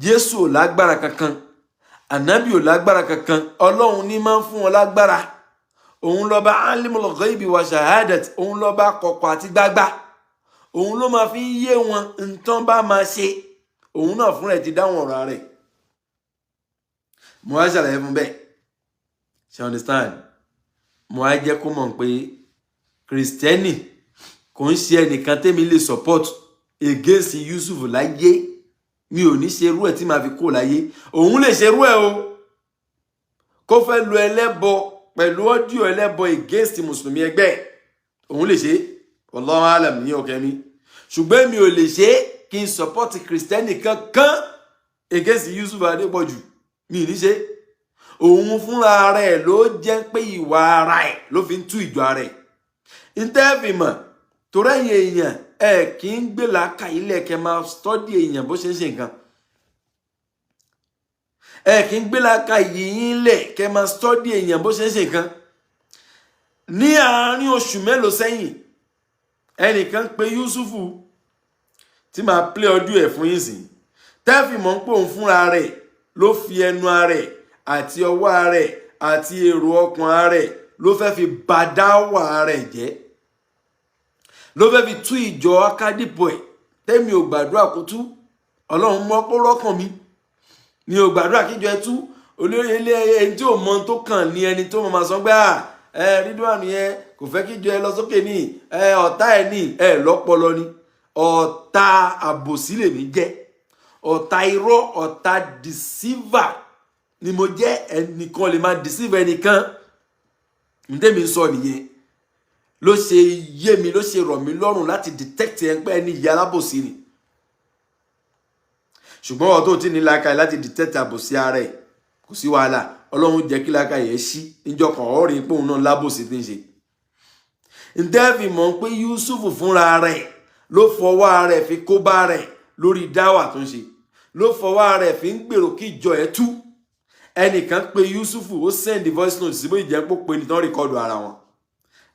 Jésù ò lágbára kankan, ànábì ò lágbára kankan. Ọlọ́run ní máa ń fún wọn lágbára. Òun lọ́ba alimul ghaibi wa shahadat, òun lọ́ba kọ̀kọ̀ àti gbagba, òun ló máa fi ń yé wọn nǹkan bá máa ṣe. Òun náà fúnra ẹ̀ ti dáhùn ọ̀rọ̀ rẹ̀. Mo wá ṣàlàyé fún bẹ́ẹ̀, ṣe understand? Mo wá jẹ́ kó mọ̀ pé Kìrìsìtẹ́nì kò ń ṣe ẹnìkan tẹ́mi lè support. Against Yusuf láyé, mi ò ní ṣerú ẹ̀ tí màá fi kó láyé. Òun lè ṣerú ẹ̀ o, kó fẹ́ lo ẹlẹ́bọ pẹ̀lú audio ẹlẹ́bọ against mùsùlùmí ẹgbẹ́ ẹ̀, òun lè ṣe, wallahu alam ní ọkẹ́ mi. Ṣùgbọ́n mi ò lè ṣe kí n support kìrìsìtẹ́nì kankan against Yusuf Adépọ̀jù, mi ì ní ṣe. Òun fúnra rẹ̀ ló jẹ́ pé ìwà ara ẹ̀ ló fi ń tú ìjọ ara ẹ̀ ntẹ́ẹ̀fì mọ̀. Torí ẹ̀yin èèyàn, ẹ kì í gbé làákà ilẹ̀ kẹ́ máa study èèyàn bó ṣe ń ṣe nǹkan. Ẹ kì í gbé làákà yìí lẹ̀ kẹ́ máa study èèyàn bó ṣe ń ṣe nǹkan. Ní àárín oṣù mélòó sẹ́yìn, ẹnìkan pe Yusufu tí màá play audio ẹ̀ fún yín sìn, tẹ́ẹ̀fì mọ̀ ń pò ń fúnra rẹ̀ ló fi ẹnu ara ẹ̀ àti ọwọ́ ara ẹ̀ àti èrò ọkàn ara ẹ̀ ló fẹ́ fi bà dáwà ara ẹ̀ jẹ́, ló fẹ́ fi tú ìjọ akádìpọ̀ ẹ̀ tẹ́mi ò gbàdúrà kó tú. Ọlọ́run mọ́ pé rọ́kàn mi mi ò gbàdúrà kíjọ ẹ tú. Olórí ilé ẹni tí ò mọ tó kàn ní ẹni tó máa sọ pé à ẹ Ridwan yẹn kò fẹ́ kíjọ ẹ lọ sókè ní ẹ, ọ̀tá ẹ ní ẹ lọ́pọlọ ni. Ọ̀tá àbòsí lèmi jẹ́, ọ̀tá irọ́, ọ̀tá deceiver ni mo jẹ́. Ẹnìkan lè máa deceive ẹnìkan, ntẹ́mi ń sọ nìyẹn. Ló ṣe yé mi, ló ṣe rọ̀ mí lọ́rùn láti detect ẹ pé ẹni ìyá alábòsí ni. Ṣùgbọ́n ọ̀ tó ti ní làákàyè láti detect àbòsí ara ẹ̀, kò sí wàhálà, Ọlọ́run jẹ́ kí làákàyè ẹ̀ ṣí níjọ́ kan, ọ̀ rí pé òun náà lábòsí tí ń ṣe. Ntẹ́ẹ̀fì mọ̀ pé Yusuf fúnra rẹ̀ ló fọwọ́ rẹ̀ fi kó bá rẹ̀ lórí dáwà tó ń ṣe, ló fọwọ́ rẹ̀ fi ń gbèrò kí ìjọ ẹ̀ tú. Ẹnìkan pé Yusuf, ó send voice note sí, bóyá ìjẹ́ pé pé nìtàn record ara wọn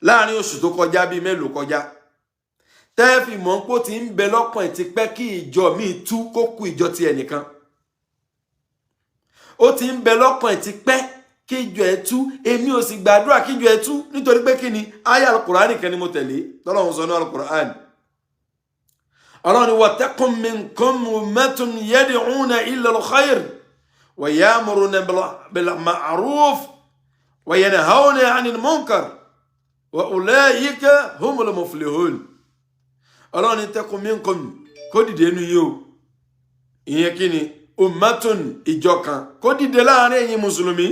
láàrin oṣù tó kọjá bíi mélòó kọjá, tẹ́ẹ̀fì mọ̀ pé ó ti ń bẹ lọ́kàn ẹ̀ ti pẹ́ kí ìjọ míì tú, kó kú ìjọ ti ẹnìkan. Ó ti ń bẹ lọ́kàn ẹ̀ ti pẹ́ kí ìjọ ẹ̀ tú. Èmi ò sì gbàdúrà kí ìjọ ẹ̀ tú, nítorí pé kí ni? Ayé Alukur'an kan ni mo tẹ̀lé tọ́lọ́run sọ ní Alukur'an. Ọlọ́run ni waltakum minkum ummatun yad'una ila al-khayr wa ya'muruna bil ma'ruf wa yanhawna 'anil munkar wa ulaika humul muflihun. Ọlọ́run ní takum minkum, kó dìde nínú yìí o. Ìyẹn kí ni? Ummatun, ìjọ kan kó dìde láàrin ẹ̀yin mùsùlùmí.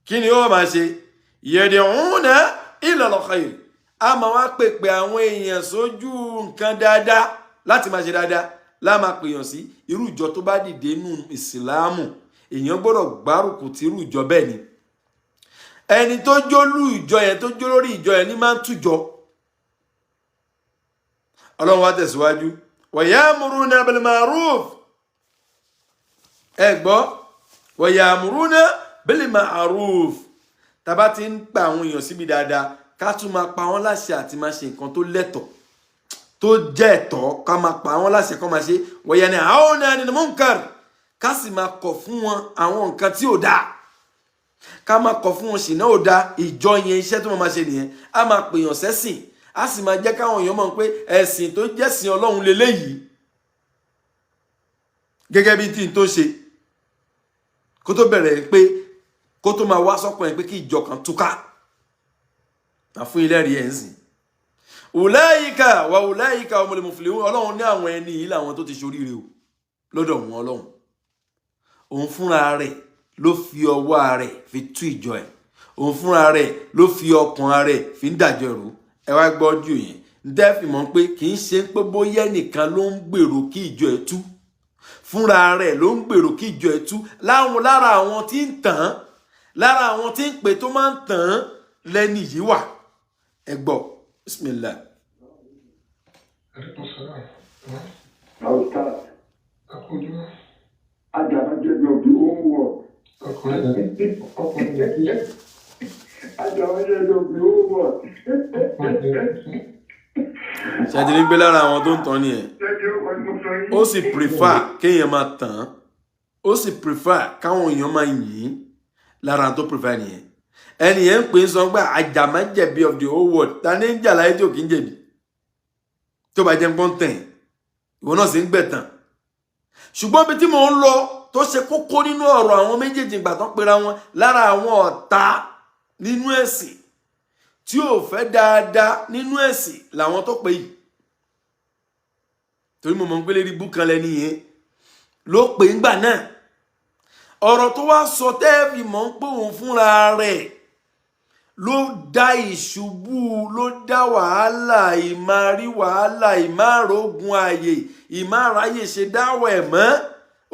Kí ni ó máa ṣe? Yad'una ila al-khayr, a máa wá pèpè àwọn èèyàn sójú nǹkan dáadáa, láti máa ṣe dáadáa láà máa pèèyàn sí. Irú ìjọ tó bá dìde nù ìsìláàmù, èèyàn gbọ́dọ̀ gbárùkù tí irú ìjọ bẹ́ẹ̀ ni. Ẹni tó jólú ìjọ yẹn, tó jó lórí ìjọ yẹn ní máa ń tújọ. Ọlọ́run wá tẹ̀síwájú, wa ya'muruna bil ma'ruf. Ẹ gbọ́, wa ya'muruna bil ma'ruf. Tàbá ti ń pa àwọn èèyàn síbi dáadáa, ká tún máa pa wọ́n láṣẹ àti máa ṣe nǹkan tó lẹ́tọ̀ọ́, tó jẹ́ ẹ̀tọ́, ká máa pa wọ́n láṣẹ kó máa ṣe. Wa yanhauna 'anil munkar, ká sì máa kọ̀ fún wọn àwọn nǹkan tí ò dáa, ká máa kọ̀ fún wọn ṣìnà ò dáa. Ìjọ yẹn, iṣẹ́ tó máa ṣe nìyẹn. Á máa pèèyàn sẹ́sìn, á sì máa jẹ́ káwọn èèyàn mọ̀ pé ẹ̀sìn tó jẹ́sìn Ọlọ́run leléyìí. Gẹ́gẹ́ bí tí n tó ṣe kó tó bẹ̀rẹ̀ pé kó tó máa wá sọ́kàn ẹ̀ pé kí ìjọ kan túká àfún ilé rí ẹ̀ ń sìn. Ulaika wa ulaika humul muflihun. Ọlọ́run ní àwọn ẹni yìí làwọn tó ti ṣoríire o lọ́dọ̀ wọn Ọlọ́run. Òun fúnra rẹ̀ ló fi ọwọ́ rẹ̀ fi tú ìjọ ẹ̀, òun fúnra rẹ̀ ló fi ọkàn rẹ̀ fi ń dàjọ ẹ̀rú. Ẹ wá gbọ́ jù yẹn, ntẹ́fì mọ̀ pé kì í ṣe pé bóyá ẹnìkan ló ń gbèrò kí ìjọ ẹ̀ tú, fúnra rẹ̀ ló ń gbèrò kí ìjọ ẹ̀ tú. Láwọn lára àwọn tí ń tàn án, lára àwọn tí ń pè tó máa ń tàn án lẹ́ni yìí wà. Ẹ gbọ́, bismillah.
Aleykum salaam.
Ustaz,
Akójúmọ́.
Ajàmájẹ̀bi of the whole world.
Ọkùnrin Nàìjíríà.
Ajàmájẹ̀bi of the whole world.
Ọkùnrin Nàìjíríà.
Ṣàtìrí gbé lára àwọn tó ń tàn nìyẹn.
Ṣé wọ́n mú sọ yín?
Ó sì prefer kéèyàn máa tàn án, ó sì prefer káwọn èèyàn máa yìn ín. Lára tó prefer nìyẹn. Ẹnì yẹn ń pè é sọ pé àjàmájẹ̀bi of the whole world. Ta ní ń jà láyé tí ò kí ń jẹ̀bi? Tó bá jẹ́ ń pọ́n tẹ̀, ìwọ náà sì ń gbẹ̀tàn. Ṣùgbọ́n ibi tí mò ń lọ tó ṣe kókó nínú ọ̀rọ̀ àwọn méjèèjì, ìgbà tán pera wọn lára àwọn ọ̀tá nínú ẹ̀sìn tí ò fẹ́ dáadáa nínú ẹ̀sìn làwọn tó pè yìí. Torí mo mọ̀ ń pélé rí bú kan lẹ́ni yẹn ló pè ń gbà náà. Ọ̀rọ̀ tó wá sọ tẹ́ẹ̀fì mọ̀ ń pé òun fúnra rẹ̀ ló dá ìṣubú, ló dá wàhálà, ìmárí wàhálà, ìmárógun ààyè, ìmáráyè ṣe dáwọ̀ ẹ̀ mọ́.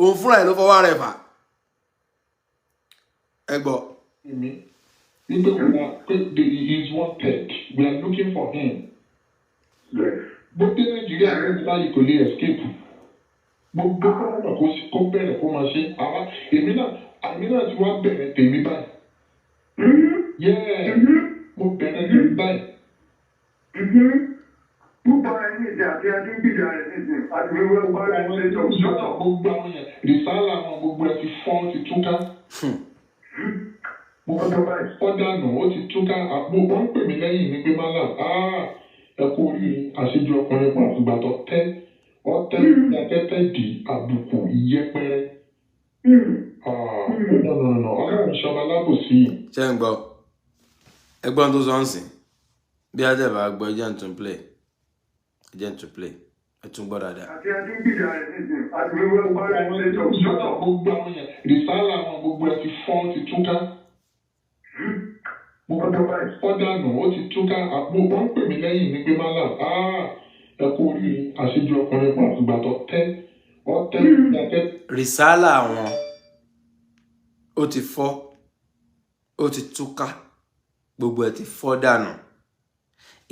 Òun fúnra ẹ̀ ló fọwọ́ rẹ̀ fà. Ẹ gbọ́.
Mi wípé we are pé he is wanted, we are looking for him. Bó dé Nàìjíríà lónìí báyìí, kò lè escape. Gbogbo kọ́nà kó bẹ̀rẹ̀ kó máa ṣe. Àwa èmi náà ti wá bẹ̀rẹ̀ tèmi báyìí. Yeah, mo bẹ̀rẹ̀ tèmi báyìí.
Púpọ̀ rẹ̀ ní ìsìn àti ẹni gbìjà rẹ̀ ní ìsìn àti wíwẹ́
Gbogbo
parí
àwọn
ṣe
tó ń
sọ́tọ̀.
Gbogbo àwọn yẹn, rìsálà wọn, gbogbo ẹ ti fọ́, ti túká. Gbogbo fọ́dànù, ó ti túká. Àpò wọn ń pè mí lẹ́yìn ní pé málà, ẹ kú oríire, àṣejù ọkùnrin pọ̀. Àtìgbà tó tẹ́ ọtẹ́ tẹ́tẹ́ di àbùkù ìyẹpẹrẹ. Ah, no, no, no, Ọlọ́run ṣọba lábòsí.
Ṣé ń gbọ́? Ẹgbọ́n tó sọ ń sìn bí ajẹ́bà gbọ́. Ẹ jẹ́ ń tún play, ẹ jẹ́ ń tún play, ẹ tún gbọ́ dáadáa.
Àti ẹni gbìjà rẹ̀ ní ìsìn àti wíwẹ́
Gbogbo
parí
àwọn
ṣe
tó ń
sọ́tọ̀.
Gbogbo àwọn yẹn, rìsálà wọn, gbogbo ẹ ti fọ́, ti túká. Gbogbo fọ́dànù, ó ti túká. Àpò wọn ń pè mí lẹ́yìn ní pé málà, ẹ kú oríire, àṣejù ọkùnrin pọ̀. Àtìgbà tó tẹ́ ọtẹ́ tẹ́tẹ́
Rìsálà wọn, ó ti fọ́, ó ti túká, gbogbo ẹ̀ ti fọ́ dànù.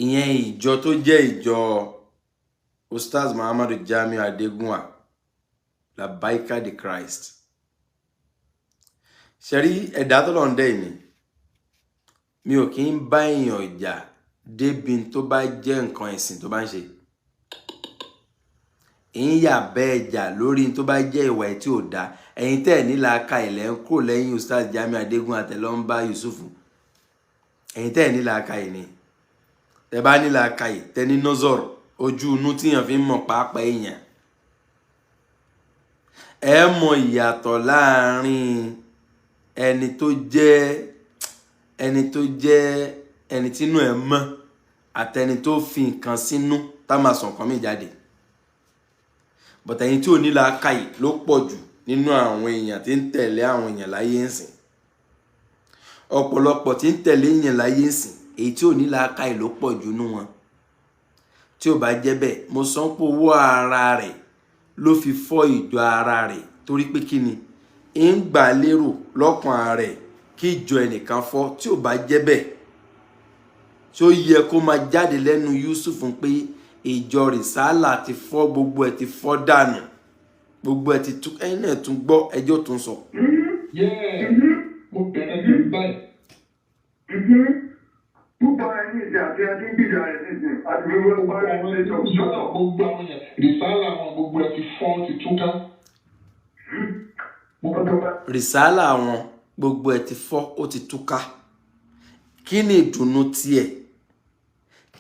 Ìyẹn ìjọ tó jẹ́ ìjọ Ustaz Muhammadu Jamiu Adegunwa, Labaika the Christ. Ṣẹ̀rí ẹ̀dá tó lọ́n dẹ́ mi, mi ò kí ń bá èèyàn jà débi tó bá jẹ́ nǹkan ẹ̀sìn tó bá ń ṣe ń yà bẹ́ẹ̀ jà lórí tó bá jẹ́ ìwà ẹ̀ tí ò dáa. Ẹ̀yin tẹ́ ẹ̀ nílà aka ilẹ̀ ń kúrò lẹ́yìn Ustaz Jamiu Adegun àtẹlọ́nba Yusufu, ẹ̀yin tẹ́ ẹ̀ nílà aka yìí ni. Tẹ́ bá nílà aka yìí, tẹ́ ní nọ́zọ̀rọ̀ ojú inú tíyàn fi ń mọ̀ pàápàá èèyàn, ẹ mọ ìyàtọ̀ láàrin ẹni tó jẹ́ ẹni tínú ẹ̀ mọ́ àtẹni tó fi nǹkan sínú tá máa sọ nǹkan míì jáde. Bọ̀tà ẹ̀yin tí ò ní làákàyè ló pọ̀ jù nínú àwọn èèyàn tí ń tẹ̀lé àwọn èèyàn láyé ń sìn. Ọ̀pọ̀lọpọ̀ tí ń tẹ̀lé èèyàn láyé ń sìn, èyí tí ò ní làákàyè ló pọ̀ jù nínú wọn. Tí ò bá jẹ́ bẹ́ẹ̀, mo sọ pé owó ara rẹ̀ ló fi fọ́ ìjọ ara rẹ̀. Torí pé kí ni ń gbà lérò lọ́kàn rẹ̀ kí ìjọ ẹnìkan fọ́? Tí ò bá jẹ́ bẹ́ẹ̀, tí ó yẹ kó máa jáde lẹ́nu Yusuf pé ìjọ rìsálà ti fọ́, gbogbo ẹ̀ ti fọ́ dànù, gbogbo ẹ̀ ti tú. Ẹ̀yin náà tún gbọ́, ẹjọ́ tún sọ.
Yeah, mo bẹ̀rẹ̀ tèmi báyìí.
Púpọ̀ rẹ̀ ní ìsìn àti ẹni gbìjà rẹ̀ ní ìsìn àti wíwẹ́
Gbogbo
parí
àwọn
ṣe
tó ń
sọ́tọ̀.
Gbogbo àwọn yẹn, rìsálà wọn, gbogbo ẹ ti fọ́, ti túká. Gbogbo
Rìsálà wọn, gbogbo ẹ̀ ti fọ́, ó ti túká. Kí ni ìdùnnú tiẹ̀?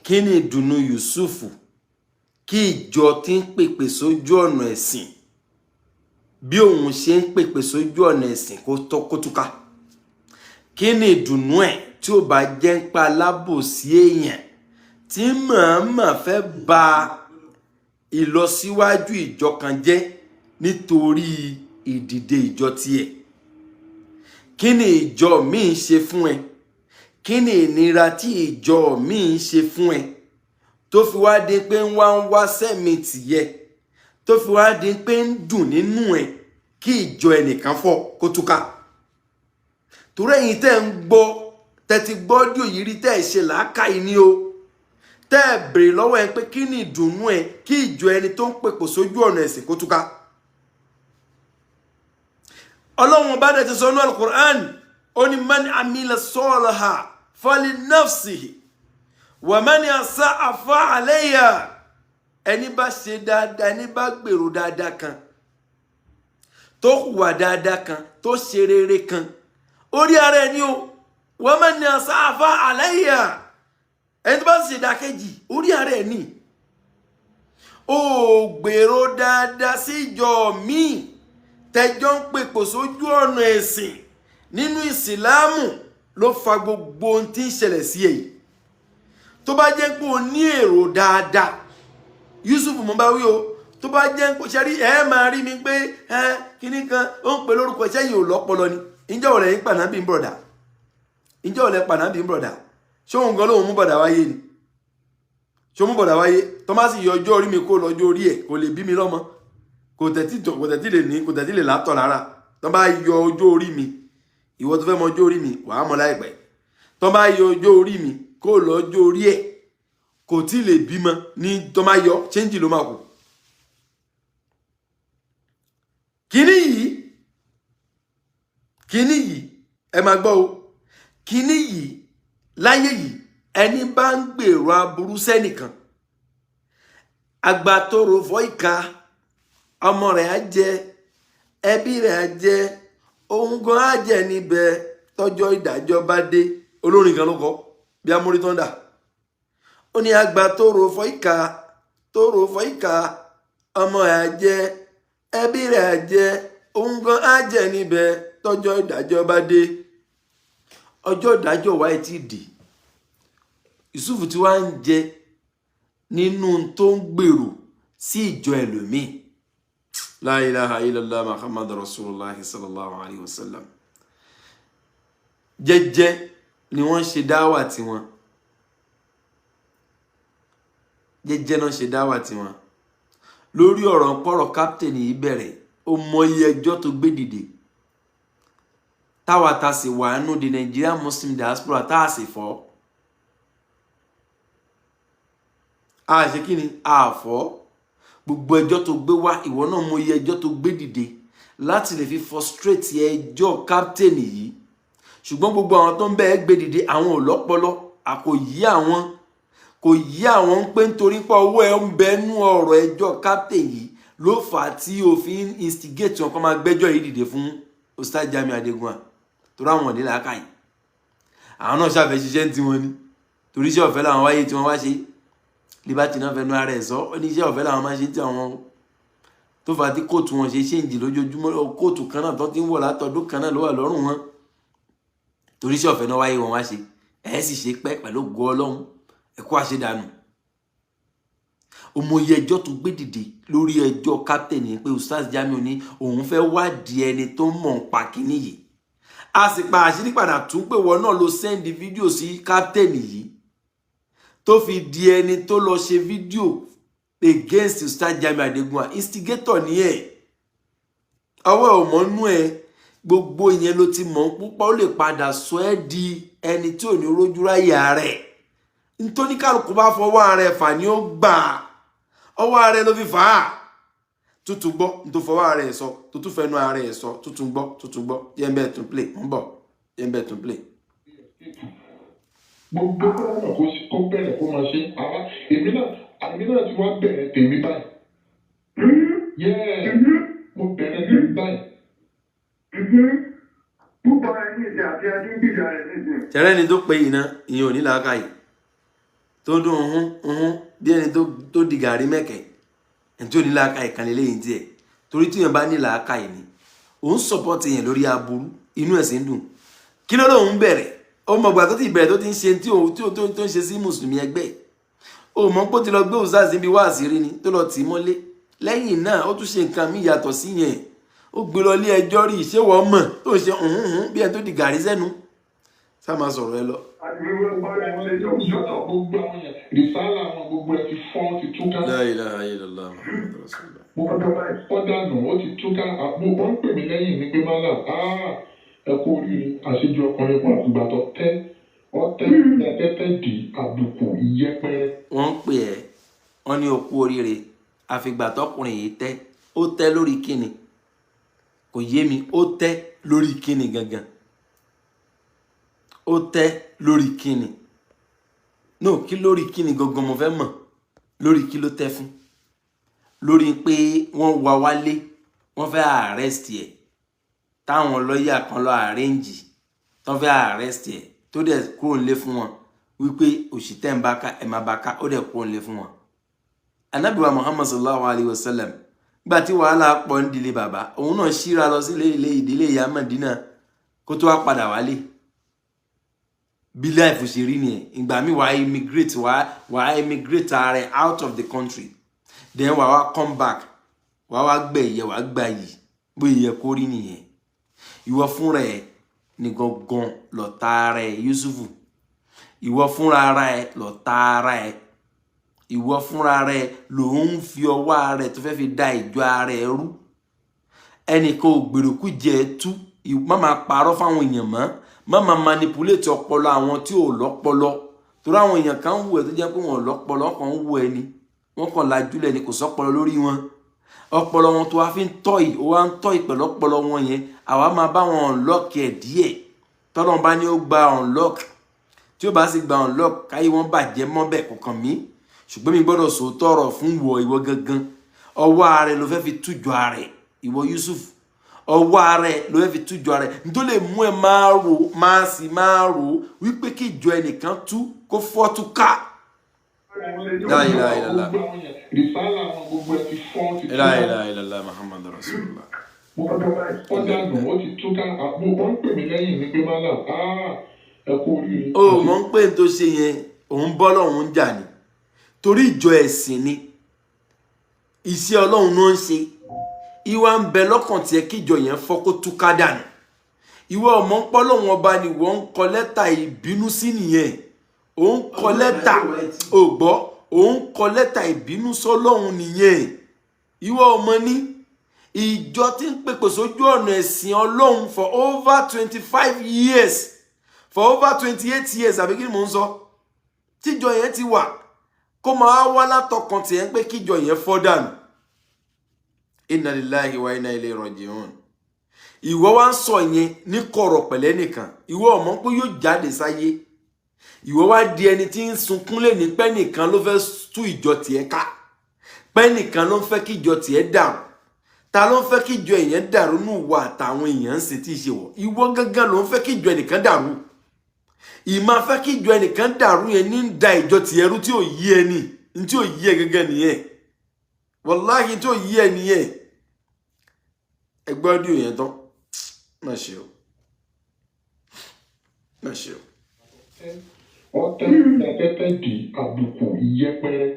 Kí ni ìdùnnú Yusufu kí ìjọ tí ń pèpè sójú ọ̀nà ẹ̀sìn bí òun ṣe ń pèpè sójú ọ̀nà ẹ̀sìn kó tọ́ kó túká? Kí ni ìdùnnú ẹ̀ tí ó bá jẹ́ ń pa alábòsí èèyàn tí mọ̀ọ́mọ̀ fẹ́ ba ìlọsíwájú ìjọ kan jẹ́ nítorí ìdìde ìjọ tiẹ̀? Kí ni ìjọ míì ń ṣe fún ẹ? Kí ni ìnira tí ìjọ míì ń ṣe fún ẹ tó fi wá di pé ń wá ń wá sẹ́mi tìyẹ, tó fi wá di pé ń dùn nínú ẹ kí ìjọ ẹnìkan fọ́, kó túká? Torí ẹ̀yin tẹ́ ń gbọ́, tẹ́ ti gbọ́ díò yìí rí, tẹ́ ẹ̀ ṣe làákàyè ni o, tẹ́ ẹ̀ béèrè lọ́wọ́ ẹ pé kí ni ìdùnnú ẹ kí ìjọ ẹni tó ń pèpò sójú ọ̀nà ẹ̀sìn kó túká? Ọlọ́run bá dẹ̀ ti sọ ní Alukur'an, ó ní man amila saliha fali nafsihi wa man asa'a fa alayha. Ẹni bá ṣe dáadáa, ẹni bá gbèrò dáadáa kan, tó hùwà dáadáa kan, tó ṣe rere kan, orí ara ẹni o. Wa man asa'a fa alayha, ẹni tó bá ṣe ìdákejì, orí ara ẹni. Ó gbèrò dáadáa sí ìjọ míì tẹjọ́ ń pèpò sójú ọ̀nà ẹ̀sìn nínú ìsìláàmù ló fa gbogbo ohun tí ń ṣẹlẹ̀ sí èyí. Tó bá jẹ́ pé o ní èrò dáadáa, Yusuf, mo bá wí o, Tó bá jẹ́ ń ṣe rí, ẹ máa rí mi pé ẹ kíní kan ó ń pè lórúkọ iṣẹ́ yìí, ò lọ́pọlọ ni. Ìjọ́ òlẹ̀ yín pàná bí ń bọ̀dà? Ìjọ́ òlẹ̀ pàná bí ń bọ̀dà? Ṣé òun gan lóun mú bọ̀dà wáyé ni? Ṣé ó mú bọ̀dà wáyé? Tó má sì yọ ọjọ́ orí mi kó lọ́jọ́ orí ẹ̀, kò lè bí mi lọ́mọ, kò tẹ̀tí, kò tẹ̀tí lè ní, kò tẹ̀tí lè látọ̀ rárá. Tó bá yọ ọjọ́ orí mi, ìwọ tó fẹ́ mọ ọjọ́ orí mi, wàá mọ láìpẹ́. Tó bá yọ ọjọ́ orí mi kó lọ́jọ́ orí ẹ̀, kò tí lè bímọ ní. Tó má yọ change ló máa kù. Kíní yìí, kíní yìí, ẹ máa gbọ́ o. Kíní yìí láyé yìí, ẹni bá ń gbèrò aburú sẹ́nìkan, àgbà tó ro fọ́ ìka, ọmọ rẹ̀ á jẹ, ẹbí rẹ̀ á jẹ, òun gan á jẹ níbẹ̀ tọ́jọ́ ìdájọ́ bá dé. Olórin kan ló kọ bí amórí tó ń dà. Ó ní àgbà tó ro fọ́ ìka, tó ro fọ́ ìka, ọmọ rẹ̀ á jẹ, ẹbí rẹ̀ á jẹ, òun gan á jẹ níbẹ̀ tọ́jọ́ ìdájọ́ bá dé. Ọjọ́ ìdájọ́ wa ẹ̀ ti dì. Yusuf tí wàá ń jẹ nínú tó ń gbèrò sí ìjọ ẹlòmíì. La ilaha illallah Muhammad Rasulullah sallallahu alayhi wa sallam. Jẹ́jẹ́ ni wọ́n ṣe dáwà tiwọn, jẹ́jẹ́ náà ṣe dáwà tiwọn. Lórí ọ̀rọ̀ pọ̀rọ̀ captain yìí bẹ̀rẹ̀, ó mọ iye ẹjọ́ tó gbé dìde, táwa ta sì wà nù the Nigerian Muslim diaspora, tá a sì fọ́, a ṣe kí ni, a fọ́. Gbogbo ẹjọ́ tó gbé wá, ìwọ náà mọ iye ẹjọ́ tó gbé dìde láti lè fi frustrate ẹjọ́ captain yìí. Ṣùgbọ́n gbogbo àwọn tó ń bẹ́ẹ̀ gbé dìde, àwọn ò lọ́pọlọ, kò yí àwọn, kò yí àwọn ń pé nítorí pé ọwọ́ ẹ ń bẹnu ọ̀rọ̀ ẹjọ́ captain yìí ló fà á tí òfin instigate wọn kọ́ máa gbẹ́jọ́ yìí dìde fún Ustaz Jamiu Adegunwa, torí àwọn òní làákàyè. Àwọn náà ṣàfẹ́ ṣiṣẹ́ ń tiwọn ni, torí iṣẹ́ ọ̀fẹ́ làwọn wáyé tí wọ́n wá ṣe. Liberty náà fẹnu ara ẹ̀ sọ, ó ní iṣẹ́ ọ̀fẹ́ làwọn máa ṣe tí àwọn tó fà á tí kóòtù wọn ṣe ṣéǹjì lójoojúmọ́. Kóòtù kan náà tó ti ń wọ̀ látọdún kan náà ló wà lọ́rùn wọn, torí iṣẹ́ ọ̀fẹ́ náà wáyé wọn wá ṣe. Ẹ̀ sì ṣe pẹ́ pẹ̀lú ògo Ọlọ́run, ẹ kó àṣedànù. Òmòye ẹjọ́ tó gbé dìde lórí ẹjọ́ captain ni pé Ustaz Jamiu ní òun fẹ́ wádìí ẹni tó mọ̀ ń pa kínní yìí. A sì pa àṣírí padà tún pé wọn náà ló send fídíò sí captain yìí, tó fi di ẹni tó lọ ṣe fídíò against Ustaz Jamiu Adegunwa. Instigator ni ẹ, ọwọ́ ò mọ́ nú ẹ. Gbogbo ìyẹn ló ti mọ̀ púpọ̀, ó lè padà sọ ẹ́ di ẹni tí ò ní rójú ráyè rẹ̀. Nítorí kálukú bá fọwọ́ ara ẹ̀ fà ní ó gbà, ọwọ́ ara ẹ̀ ló fi fà á. Tuntun gbọ́ nítorí fọwọ́ ara ẹ̀ sọ, tuntun fẹnu ara ẹ̀ sọ, tuntun gbọ́, tuntun gbọ́. Yẹn bẹ́ẹ̀ tún play ń bọ̀, yẹn bẹ́ẹ̀ tún play.
Gbogbo gómìnà kó bẹ̀rẹ̀ kó máa ṣe àwa. Èmi náà ti wá bẹ̀rẹ̀ tèmi báyìí. Yeah, mo bẹ̀rẹ̀ tèmi báyìí.
Púpọ̀ ẹ ní ìsìn àti ẹni gbìjà rẹ̀ nísìn.
Tẹ̀rẹ́ ni tó pe yìí ná, ìyẹn ò ní làákàyè tó dún uhun uhun bí ẹni tó di gàrí mẹ́kẹ̀. Ẹni tí ò ní làákàyè kan lélẹ́yìn tiẹ̀, torí tí yẹn bá ní làákàyè ni òun support yẹn lórí aburú, inú ẹ̀ sì ń dùn. Kí ló lóun bẹ̀rẹ̀? Ó mọ̀ gbà tó ti bẹ̀rẹ̀, tó ti ń ṣe tí òun tí òun tó ń ṣe sí mùsùlùmí ẹgbẹ́. Ó mọ̀ pé ó ti lọ gbé Ustaz níbi wáàsí rí ni tó lọ tì í mọ́lé. Lẹ́yìn náà, ó tún ṣe nǹkan míì yàtọ̀ sí yẹn, ó gbé lọ ilé ẹjọ́ rí. Ṣé wọ́n mọ̀ tó ń ṣe hùn hùn bí ẹni tó di gàrí sẹ́nu? Sá máa sọ̀rọ̀ ẹ lọ.
Àti wíwẹ́ bọ́lá ṣe jọ sọ́tọ̀.
Gbogbo àwọn yẹn, rìsálà àwọn gbogbo ẹ ti fọ́, ti túká.
La ilaha illallah Muhammadu Rasulullah.
Gbogbo ẹ dànù, ó ti túká. Àpò wọn ń pè mí lẹ́yìn ní pé mọ́là, ẹ kú oríire, àṣejù ọkùnrin kan àtìgbà tó tẹ́ ọtẹ́ tẹ́tẹ́ di àbùkù ìyẹpẹrẹ.
Wọ́n ń pè ẹ́, wọ́n ní o kú oríire, àfìgbà tọkùnrin yìí tẹ́. Ó tẹ́ lórí kíni? Kò yé mi. Ó tẹ́ lórí kíni gangan? Ó tẹ́ lórí kíni? No, kí lórí kíni gangan mo fẹ́ mọ̀. Lórí kí ló tẹ́ fún? Lórí pé wọ́n wá wálé, wọ́n fẹ́ arrest ẹ̀, táwọn lọ́ọ̀yà kan lọ arrange tán fẹ́ arrest ẹ̀, tó dẹ̀ kúrò nílé fún wọn wípé òṣì tẹ́ ń bá ká ẹ̀ máa bá ká. Ó dẹ̀ kúrò nílé fún wọn. Anabiwa Muhammad sallallahu alayhi wa sallam, gbà tí wàhálà pọ̀ ń dilé bàbá òun náà, ṣíra lọ sílé ilé ìdílé ìyá Mádínà kó tó wá padà wálé. Bí life ṣe rí nìyẹn. Ìgbà míì wàá immigrate, wàá immigrate ara ẹ̀ out of the country. Then wàá wá come back, wàá wá gbẹ̀yẹ, wàá gbà yìí. Bóyá yẹ kó rí nìyẹn. Ìwọ fúnra ẹ ní gangan lọ̀tá ara ẹ, Yusufu. Ìwọ fúnra ara ẹ lọ̀tá ara ẹ. Ìwọ fúnra ara ẹ ló ń fi ọwọ́ ara ẹ tó fẹ́ fi da ìjọ ara ẹ rú. Ẹnìkan ò gbèrò kú jẹ ẹ tú. Má máa parọ́ fáwọn èèyàn mọ́, má máa manipulate ọpọlọ àwọn tí ò lọ́pọlọ, torí àwọn èèyàn kan ń wù ẹ́ tó jẹ́ pé wọ́n ò lọ́pọlọ. Wọ́n kàn ń wù ẹ́ ni, wọ́n kàn lajúlẹ̀ ni, kò sọ́pọlọ lórí wọn. Ọpọlọ wọn tó wá fi ń tọ́ yìí, ó wá ń tọ́ yìí pẹ̀lú ọpọlọ wọn yẹn. Àwa máa bá wọn unlock ẹ̀ díẹ̀. Tọ́lọ́n bá ní ó gba unlock, tí ó bá sì gba unlock, káyé wọn bàjẹ́ mọ́ bẹ́ẹ̀, kò kàn mí. Ṣùgbọ́n mi gbọ́dọ̀ sòótọ́ ọ̀rọ̀ fún ìwọ. Ìwọ gangan, ọwọ́ ara ẹ ló fẹ́ fi tújọ ara ẹ. Ìwọ Yusuf, ọwọ́ ara ẹ ló fẹ́ fi tújọ ara ẹ. Nítorí lè mú ẹ máa rò, máa sì máa rò wípé kí ìjọ ẹnìkan tú, kó fọ́ tú ká. La ilaha illallah.
Gbogbo àwọn yẹn, rìsálà wọn, gbogbo ẹ ti fọ́, ti
La
túká.
ilaha illallah Muhammadu rasulullah.
Gbogbo ó dànù, ó ti túká. Àpò wọn ń pè mí lẹ́yìn ní pé málà, ẹ kú oríire.
Ó mọ̀ ń pè tó ṣe yẹn, òun bọ́ lọ́hùn ń jà ní, torí ìjọ ẹ̀sìn ni, iṣẹ́ Ọlọ́run ló ń ṣe. Ìwà ń bẹ lọ́kàn tiẹ̀ kíjọ yẹn fọ́, kó túká dànù. Ìwọ ọmọ ń pọ́ lọ́hùn ọba ni wọ́n ń kọ lẹ́tà ìbínú sí nìyẹn. Òun kọ lẹ́tà, ò gbọ́, òun kọ lẹ́tà ìbínú sọ́lọ́hun nìyẹn. Ìwọ ọmọ ní ìjọ tí ń pèpè sójú ọ̀nà ẹ̀sìn Ọlọ́run for over 25 years, for over 28 years, àbí kí ni mò ń sọ, tíjọ yẹn ti wà, kó máa wá látọkàn tiẹ̀ pé kíjọ yẹn fọ́ dànù. Inna lillahi wa inna ilayhi raji'un. Ìwọ wá ń sọ yẹn ní kọ̀rọ̀ pẹ̀lẹ́ nìkan. Ìwọ ọmọ pé yóò jáde sáyé. Ìwọ wá di ẹni tí ń sunkún lé ní pẹ́ nìkan ló fẹ́ tú ìjọ tiẹ̀ ká, pẹ́ nìkan ló ń fẹ́ kí ìjọ tiẹ̀ dàrú. Ta ló ń fẹ́ kí ìjọ èèyàn dàrú nù wà àtàwọn èèyàn ń sìn tí ì ṣe wọ̀? Ìwọ gángan ló ń fẹ́ kí ìjọ ẹnìkan dàrú. Ìmọ̀ fẹ́ kí ìjọ ẹnìkan dàrú yẹn ní ń da ìjọ tiẹ̀ rú. Tí ò yí ẹ ní ní tí ò yí ẹ gángan nìyẹn. Wàláhì, tí ò yí ẹ nìyẹn. Ẹgbẹ́ audio yẹn tán. Má ṣe o, má ṣe o.
Wọ́n tẹ́ afẹ́fẹ́ di àbùkù ìyẹpẹrẹ.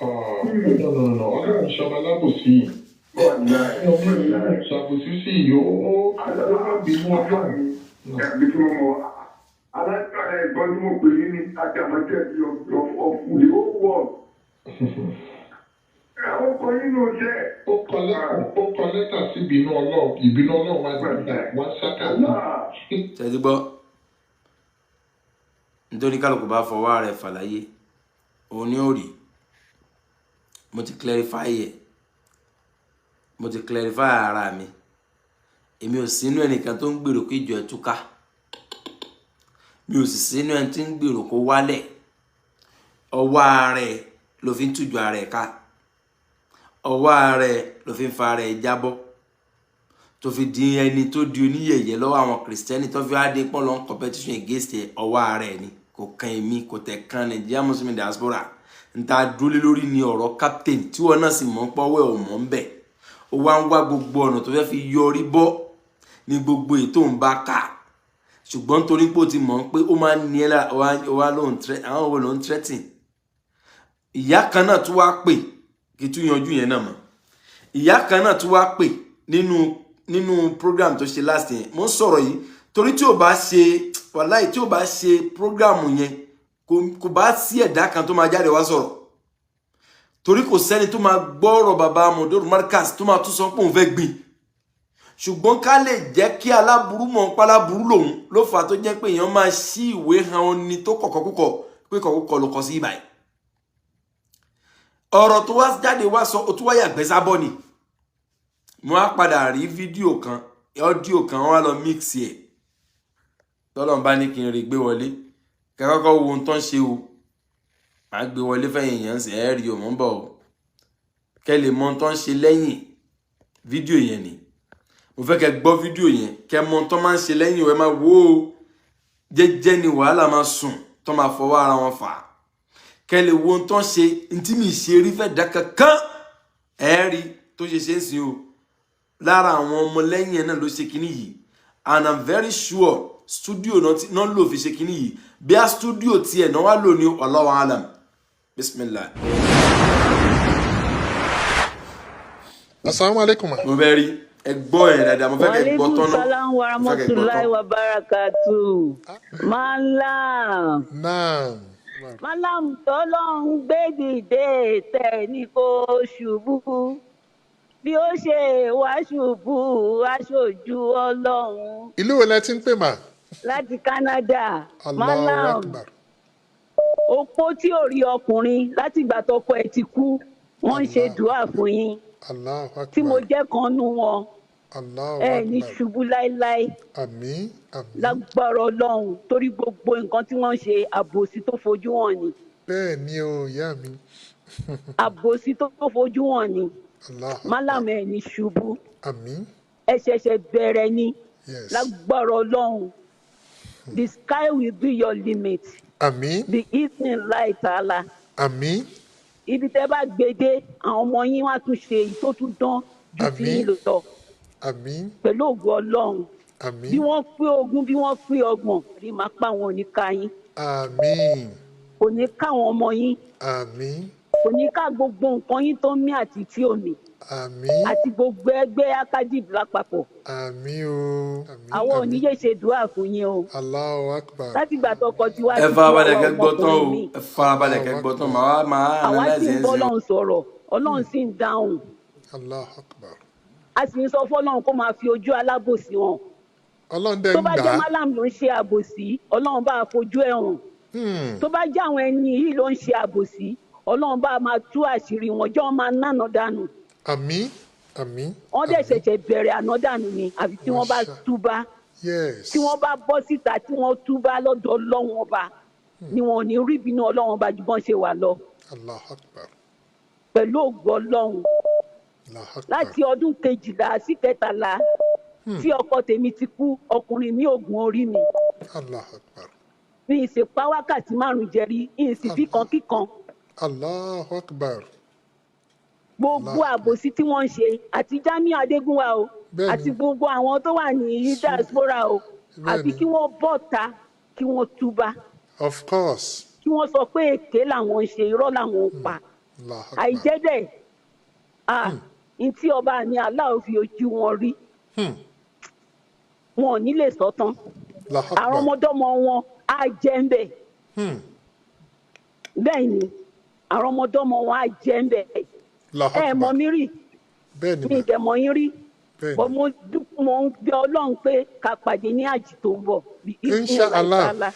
Ah, no, no, no, no. Ọlọ́run ṣọba lábòsí yìí. Ṣàbòsí sí yìí, ó má bínú Ọlọ́run.
Ẹ̀bí tí mo mọ̀ alágbára ẹ̀gbọ́n tí mo pè yín ní àjàmọ́jẹ̀bi of the whole world. Àwọn ọkọ̀ yín ló jẹ́.
Ó kọ lẹ́tà sí ìbínú Ọlọ́run. Ìbínú Ọlọ́run wá gbà wá sákàtà.
Ṣe gbọ́? Nítorí kálukú bá fọwọ́ rẹ̀ fàlàyé, òun ni ó rí. Mo ti clarify ẹ̀, mo ti clarify ara mi. Èmi ò sínú ẹnìkan tó ń gbèrò kí ìjọ ẹ̀ túká. Mi ò sì sínú ẹni tí ń gbèrò kó wálẹ̀. Ọwọ́ ara ẹ̀ ló fi ń tújọ ara ẹ̀ ká, ọwọ́ ara ẹ̀ ló fi ń fa ara ẹ̀ jábọ́, tó fi di ẹni tó di oníyẹ̀yẹ́ lọ́wọ́ àwọn Kìrìsìtẹ́nì, tó fi wá dé pọ́n lọ́n competition against ẹ̀. Ọwọ́ ara ẹ̀ ni, kò kan èmi, kò tẹ̀ kan Nigeria Muslim Diaspora. N ta dúró lé lórí ni ọ̀rọ̀ captain, tí wọn náà sì mọ̀ ń pọ́wọ́ ẹ̀ ò mọ̀ ń bẹ̀. Ó wá ń wá gbogbo ọ̀nà tó fẹ́ fi yọrí bọ́ ní gbogbo ètò ń bá ká. Ṣùgbọ́n torí pé ó ti mọ̀ pé ó máa ń ní ẹ́ lára, ó wá lóun threat. Àwọn wo ló ń threaten? Ìyá kan náà tún wá pè kí tún yanjú yẹn náà mọ̀. Ìyá kan náà tún wá pè nínú program tó ṣe last yẹn. Mo ń sọ̀rọ̀ yìí torí tí ò bá ṣe, wàláì, tí ò bá ṣe program yẹn, kò bá sí ẹ̀dá kan tó máa jáde wá sọ̀rọ̀, torí kò sẹ́ni tó máa gbọ́rọ̀ bàbá Mudir Markaz tó máa tún sọ pé òun fẹ́ gbìn. Ṣùgbọ́n ká lè jẹ́ kí aláburú mọ̀ páláburú lòun ló fà á, tó jẹ́ pé èèyàn máa ṣí ìwé hàn oní tó kọ̀kọ́ kúkọ̀ pé kọ̀kọ́ ló kọ sí ibàyìí. Ọ̀rọ̀ tó wá jáde wá sọ, ó tún wáyà gbẹ́sábọ́ ni. Mo á padà rí fídíò kan, audio kan, wọ́n wá lọ mix ẹ̀. Tọ́lọ́n bá ní kí n rí gbé wọlé, kẹ́kọ́kọ́ wo ohun tó ń ṣe o. Màá gbé wọlé fẹ́yìn èèyàn sì ẹ́ rí o. Mò ń bọ̀ o, kẹ́ lè mọ ohun tó ń ṣe lẹ́yìn fídíò yẹn ni. Mo fẹ́ kẹ́ gbọ́ fídíò yẹn, kẹ́ mọ ohun tó máa ń ṣe lẹ́yìn o. Ẹ máa wò ó jẹ́jẹ́ ni wàhálà máa sùn tó máa fọwọ́ ara wọn fà á. Kẹ́ lè wo ohun tó ń ṣe ntí mi ṣe rí fẹ́ dá kankan ẹ̀ rí tó ṣe ṣe ń sìn o. Lára àwọn ọmọlẹ́yìn ẹ̀ náà ló ṣe kinní yìí, and I'm very sure studio náà lò fi ṣe kinní yìí. Bí a studio tiẹ̀ náà wá lò ní, Allahu alam. Bismillah.
Asalaamu aleykum ma.
Mo fẹ́ rí ẹ gbọ́ ẹ̀ dáadáa, mo fẹ́ kẹ́ gbọ́
Wàlẹ́kùn
tán náà,
sálám
mo fẹ́ kẹ́ gbọ́
warahmatulahi
tán.
wabarakatu. Malam,
Naam.
Malam tọ́lọ́hún gbé dìde tẹ̀ ní kó ṣubú. Bí ó ṣe wá ṣubú, aṣojú Ọlọ́run
Ìlú wo lẹ ti ń pè mà?
Láti Canada.
Allahu
Malam,
akbar.
Opó tí ò rí ọkùnrin látìgbà tọkọ ẹ̀ ti kú, wọ́n ń ṣe
Allah.
dùá fún yín.
Allahu
Tí mo
akbar.
jẹ́ kan nú wọn,
Allahu
ẹ ní
akbar.
ṣubú láéláé.
Àmín, àmín.
Lágbára Ọlọ́run, torí gbogbo nǹkan tí wọ́n ń ṣe, àbòsí tó fojú hàn ni.
Bẹ́ẹ̀ ni o, ìyá mi.
Àbòsí tó fojú hàn ni.
Allahu akbar.
Málàmù, ẹ ní ṣubú.
Àmín.
Ẹ ṣẹ̀ṣẹ̀ bẹ̀rẹ̀ ni.
Yes.
Lágbára Ọlọ́run, the sky will be your limit.
Àmín.
The evening light ala.
Àmín.
Ibi tẹ́ bá gbé dé, àwọn ọmọ yín wá tún ṣe èyí tó tún dán ju ti
Àmín.
yín lọ
Àmín.
pẹ̀lú ògo Ọlọ́run. Bí
Àmín.
wọ́n pé 20, bí wọ́n pé 30, rí máa pa wọn, ò ní ká yín.
Àmín.
Kò ní ká àwọn ọmọ yín.
Àmín.
Kò ní ká gbogbo nǹkan yín tó ń mí àti tí ò mí
Àmín.
àti gbogbo ẹgbẹ́ akadib lápapọ̀.
Àmín o. Àmín.
Àwọn
Àmín.
oníyè ṣe dùá fún yín o.
Allahu akbar.
Látìgbà tọkọ tiwa
Ẹ
ti kú, àwa
farabalẹ̀ kẹ́ gbọ́ tán o.
ọmọkùnrin mi,
Ẹ farabalẹ̀ kẹ́
Allahu
gbọ́ tán.
akbar.
Màá wá máa
àwa sì
analyze
ń
ẹ̀ ń sìn o.
bọ́lọ́run sọ̀rọ̀, Ọlọ́run sì ń dáhùn.
Allahu akbar.
A sì ń sọ fọ́lọ́run kó máa fi ojú alábòsí hàn.
Ọlọ́run dẹ̀
Tó
ń
bá
gbà
jẹ́
á.
Malam ló ń ṣe àbòsí, Ọlọ́run bá a fojú ẹ̀ hàn. Tó bá jẹ́ àwọn ẹni yìí ló ń ṣe àbòsí, Ọlọ́run bá a máa tú àṣírí wọn, jọ́ máa nánà dànù.
Àmín. Àmín.
Wọ́n dẹ̀
Àmín.
ṣẹ̀ṣẹ̀ bẹ̀rẹ̀ àná dànù ni, àfi tí wọ́n bá
Masha.
túbá,
Yes.
tí wọ́n bá bọ́ síta, tí wọ́n túbá lọ́dọ̀ Ọlọ́run Ọba ni wọn ò ní rí ìbínú Ọlọ́run Ọba ju bọ́n ṣe wà lọ.
Allahu akbar.
Pẹ̀lú ògo Ọlọ́run.
Allahu akbar.
Láti ọdún 12 sí 13 tí ọkọ tèmi ti kú, ọkùnrin mi ò gun orí mi.
Allahu akbar.
Mi ì sì pa wákàtí 5 jẹrí, ì sì fi kan kíkan.
Allahu akbar.
Gbogbo
Allahu akbar.
àbòsí tí wọ́n ń ṣe, àti Jamiu Adégúnwà o, àti gbogbo àwọn tó wà ní diaspora o, àfi kí wọ́n bọ́ta, kí wọ́n túbá,
Of course.
kí wọ́n sọ pé èké làwọn ń ṣe, irọ́ làwọn ń pa.
Allahu akbar.
Àìjẹ́ bẹ́ẹ̀, ah, n tí ọba mi aláwọ̀ fi ojú wọn rí, wọn ò ní lè sọ tán.
Allahu
Àwọn
akbar.
ọmọdọ́mọ wọn á jẹ́ ń bẹ̀. Bẹ́ẹ̀ ni, àwọn ọmọdọ́mọ wọn á jẹ́ ń bẹ̀.
Allahu
Ẹ mọ̀
akbar.
mí rí,
Bẹ́ẹ̀ ni
mi
mà.
ì dẹ̀ mọ̀ yín rí,
Bẹ́ẹ̀
bọ́
ni.
mo ń bẹ Ọlọ́run pé ká pàdé ní àjì tó ń bọ̀ bí
Insha Allah.
ìsàlá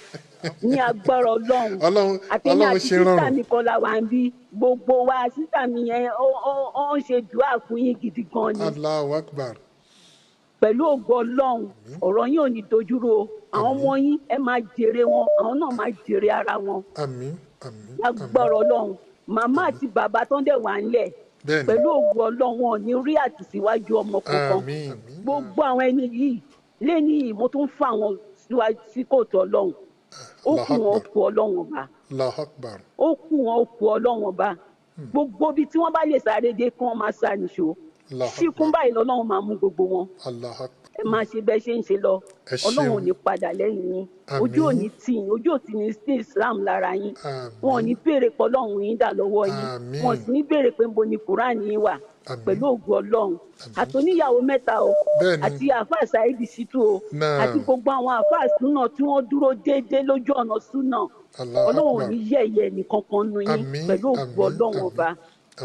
ní agbára Ọlọ́run.
Ọlọ́run
Àtẹ̀yìn
Ọlọ́run
àti
ṣe
sísá
rọrùn.
mi kan la wà ń bí gbogbo wa. Sísá mi yẹn ó ń ṣe dùá fún yín gidi gan ni.
Allahu akbar.
Pẹ̀lú ògo Ọlọ́run, ọ̀rọ̀ yín ò ní dojúrú o. Àwọn ọmọ yín, ẹ máa jèrè wọn, àwọn náà máa jèrè ara wọn.
Àmín. Àmín. Àmín.
Lágbára Ọlọ́run, màmá àti bàbá tó ń dẹ̀ wà ńlẹ̀,
Bẹ́ẹ̀ ni.
pẹ̀lú ògo Ọlọ́run, wọn ò ní rí àtìsíwájú ọmọ kankan.
Àmín. Àmín.
Gbogbo àwọn ẹni yìí lẹ́ni yìí, mo tún fà wọn síwájú sí kóòtù Ọlọ́run. Ó
Allahu
kù wọn, ó
akbar.
kù Ọlọ́run Ọba.
Allahu akbar.
Ó kù wọn, ó kù Ọlọ́run Ọba. Gbogbo ibi tí wọ́n bá lè sáré dé, kí wọ́n máa sá nìṣó.
Allahu
Síkún
akbar.
báyìí lọ́lọ́run máa mú gbogbo wọn.
Allahu akbar.
Ẹ máa ṣe bẹ́ẹ̀ ṣe ń ṣe lọ.
Ẹ
Ọlọ́run ò
ṣeun.
ní padà lẹ́yìn yín. Ojú ò ní
Àmín.
tì yín, ojú ò tì ní sí Islam lára yín. Wọn ò ní
Àmín.
béèrè pé Ọlọ́run yín dà lọ́wọ́ yín. Wọn ò
Àmín.
sì ní béèrè pé níbo ni Quran yín wà.
Àmín.
Pẹ̀lú ògo Ọlọ́run,
Àmín.
àtòníyàwó mẹ́ta o,
Bẹ́ẹ̀ ni.
àti àáfàá Saheed Shittu o, àti
Naam.
gbogbo àwọn àáfàá súnà tí wọ́n dúró déédéé lójú ọ̀nà súnà,
Allahu
Ọlọ́run ò
akbar.
ní yẹ̀yẹ́ nìkankan nu yín.
Àmín.
Pẹ̀lú ògo
Àmín.
Ọlọ́run
Àmín.
Ọba,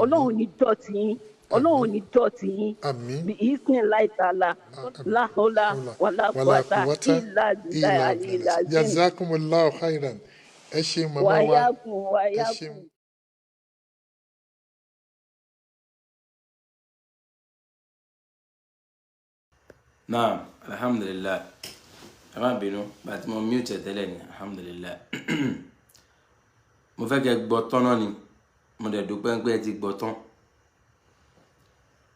Ọlọ́run ò
Àmín.
ní dọ̀tí yín, Ọlọ́run ò
Àmín.
ní dọ̀tí yín.
Àmín.
Bí ìsìn láìtàlá
Àmín.
láhùlá
Wala
wàlá
wala
kùwàtà
quwwata
ìlà bìlà
illa
àlìlà
billah.
zim.
Jazakumullahu khairan. Ẹ ṣeun, màmá wa.
Wàyákùn
Ẹ
wàyákùn.
ṣeun.
Naam, alhamdulilayi. Ẹ má bínú, bàtí mo mute ẹ tẹ́lẹ̀ ni. Alhamdulilayi, mo fẹ́ kẹ́ gbọ́ tán náà ni. Mo dẹ̀ dúpẹ́ pé ẹ ti gbọ́ tán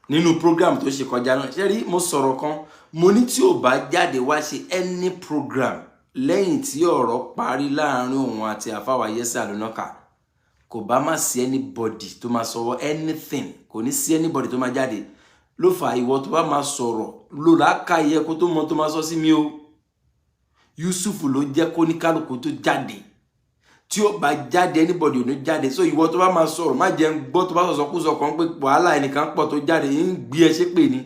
nínú program tó ṣe kọjá náà. Ṣé rí, mo sọ̀rọ̀ kan, mo ní tí ò bá jáde wá ṣe any program lẹ́yìn tí ọ̀rọ̀ parí láàrin òun àti àfáwà Yẹ́sà Lónàkà, kò bá má sí anybody tó máa sọ̀rọ̀ anything, kò ní sí anybody tó máa jáde. Ló fà ìwọ tó bá máa sọ̀rọ̀ ló làákàyè kó tó mọ tó máa sọ sí mi o. Yusuf ló jẹ́ kó ní kálukú tó jáde. Tí ó bá jáde, anybody ò ní jáde. So ìwọ tó bá máa sọ̀rọ̀, má jẹ́ ń gbọ́ tó bá sọ̀sọ̀ kú sọ kan pé wàhálà ẹnìkan pọ̀ tó jáde ń gbé ẹ ṣépè ni.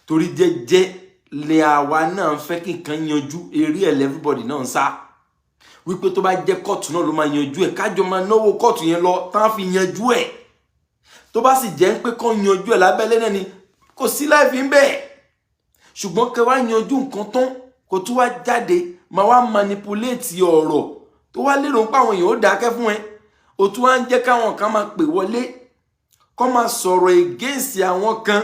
Torí jẹ́jẹ́ lè àwa náà ń fẹ́ kí nǹkan yanjú, eré ẹ̀ everybody náà ń sá wípé tó bá jẹ́ kóòtù náà ló máa yanjú ẹ̀, kájọ máa náwó kóòtù yẹn lọ tán fi yanjú ẹ̀. Tó bá sì jẹ́ pé kán yanjú ẹ̀ lábẹ́lẹ́ náà ni, kò sí láì fi ń bẹ́ẹ̀. Ṣùgbọ́n kẹ wá yanjú nǹkan tán, kó tún wá jáde máa wá manipulate ọ̀rọ̀ tó wá lérò pé àwọn èèyàn ó dákẹ́ fún ẹ, ó tún wá ń jẹ́ káwọn kan máa pè wọlé, kọ́ máa sọ̀rọ̀ against àwọn kan.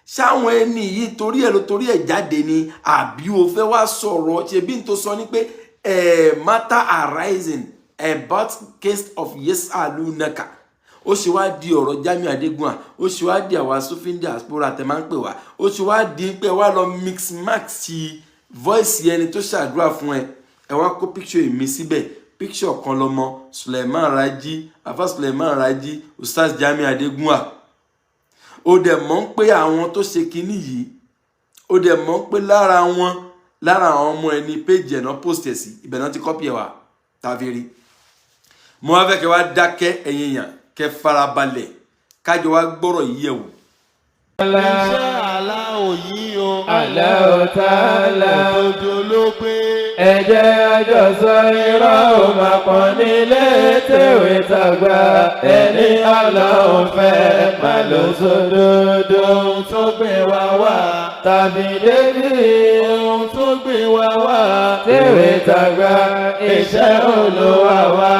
Ṣáwọn ẹni yìí torí ẹ̀ ló torí ẹ̀ jáde ni, àbí o fẹ́ wá sọ̀rọ̀? Ṣe bí n tó sọ ni pé matter arising about case of Yesalunaka, ó ṣe wá di ọ̀rọ̀ Jamiu Adégúnwà, ó ṣe wá di àwa Sufi diaspora tẹ máa ń pè wá, ó ṣe wá di pé wá lọ mix max ti voice ẹni tó ṣàdúrà fún ẹ, ẹ wá kó picture èmi síbẹ̀, picture kan lọmọ Suleiman Raji, Afa Suleiman Raji, Ustaz Jamiu Adégúnwà. Ó dẹ̀ mọ̀ ń pé àwọn tó ṣe kinní yìí, ó dẹ̀ mọ̀ ń pé lára wọn, lára àwọn ọmọ ẹni péjì ẹ̀ náà post ẹ̀ sí ibẹ̀ náà ti copy ẹ̀ wá tàbí rí. Mo wá fẹ́ kẹ́ wá dákẹ́, ẹ̀yin èèyàn, kẹ́ farabalẹ̀ kájọ wá gbọ́rọ̀ yìí yẹ̀ wò.
Iṣẹ́ aláwọ̀ yìí o.
Allahu Ta'ala.
Òdodo ló gbé.
Ẹ jẹ́ àjọsọ, irọ́ ò máa pọ̀ nílé tèwé tàgbà. Ẹni Ọlọ́run fẹ́ máa lọ sódodo.
Ohun tó gbé wa wá.
Tàbí débí.
Ohun tó gbé wa wá.
Tèwé tàgbà, iṣẹ́ Olúwa wa.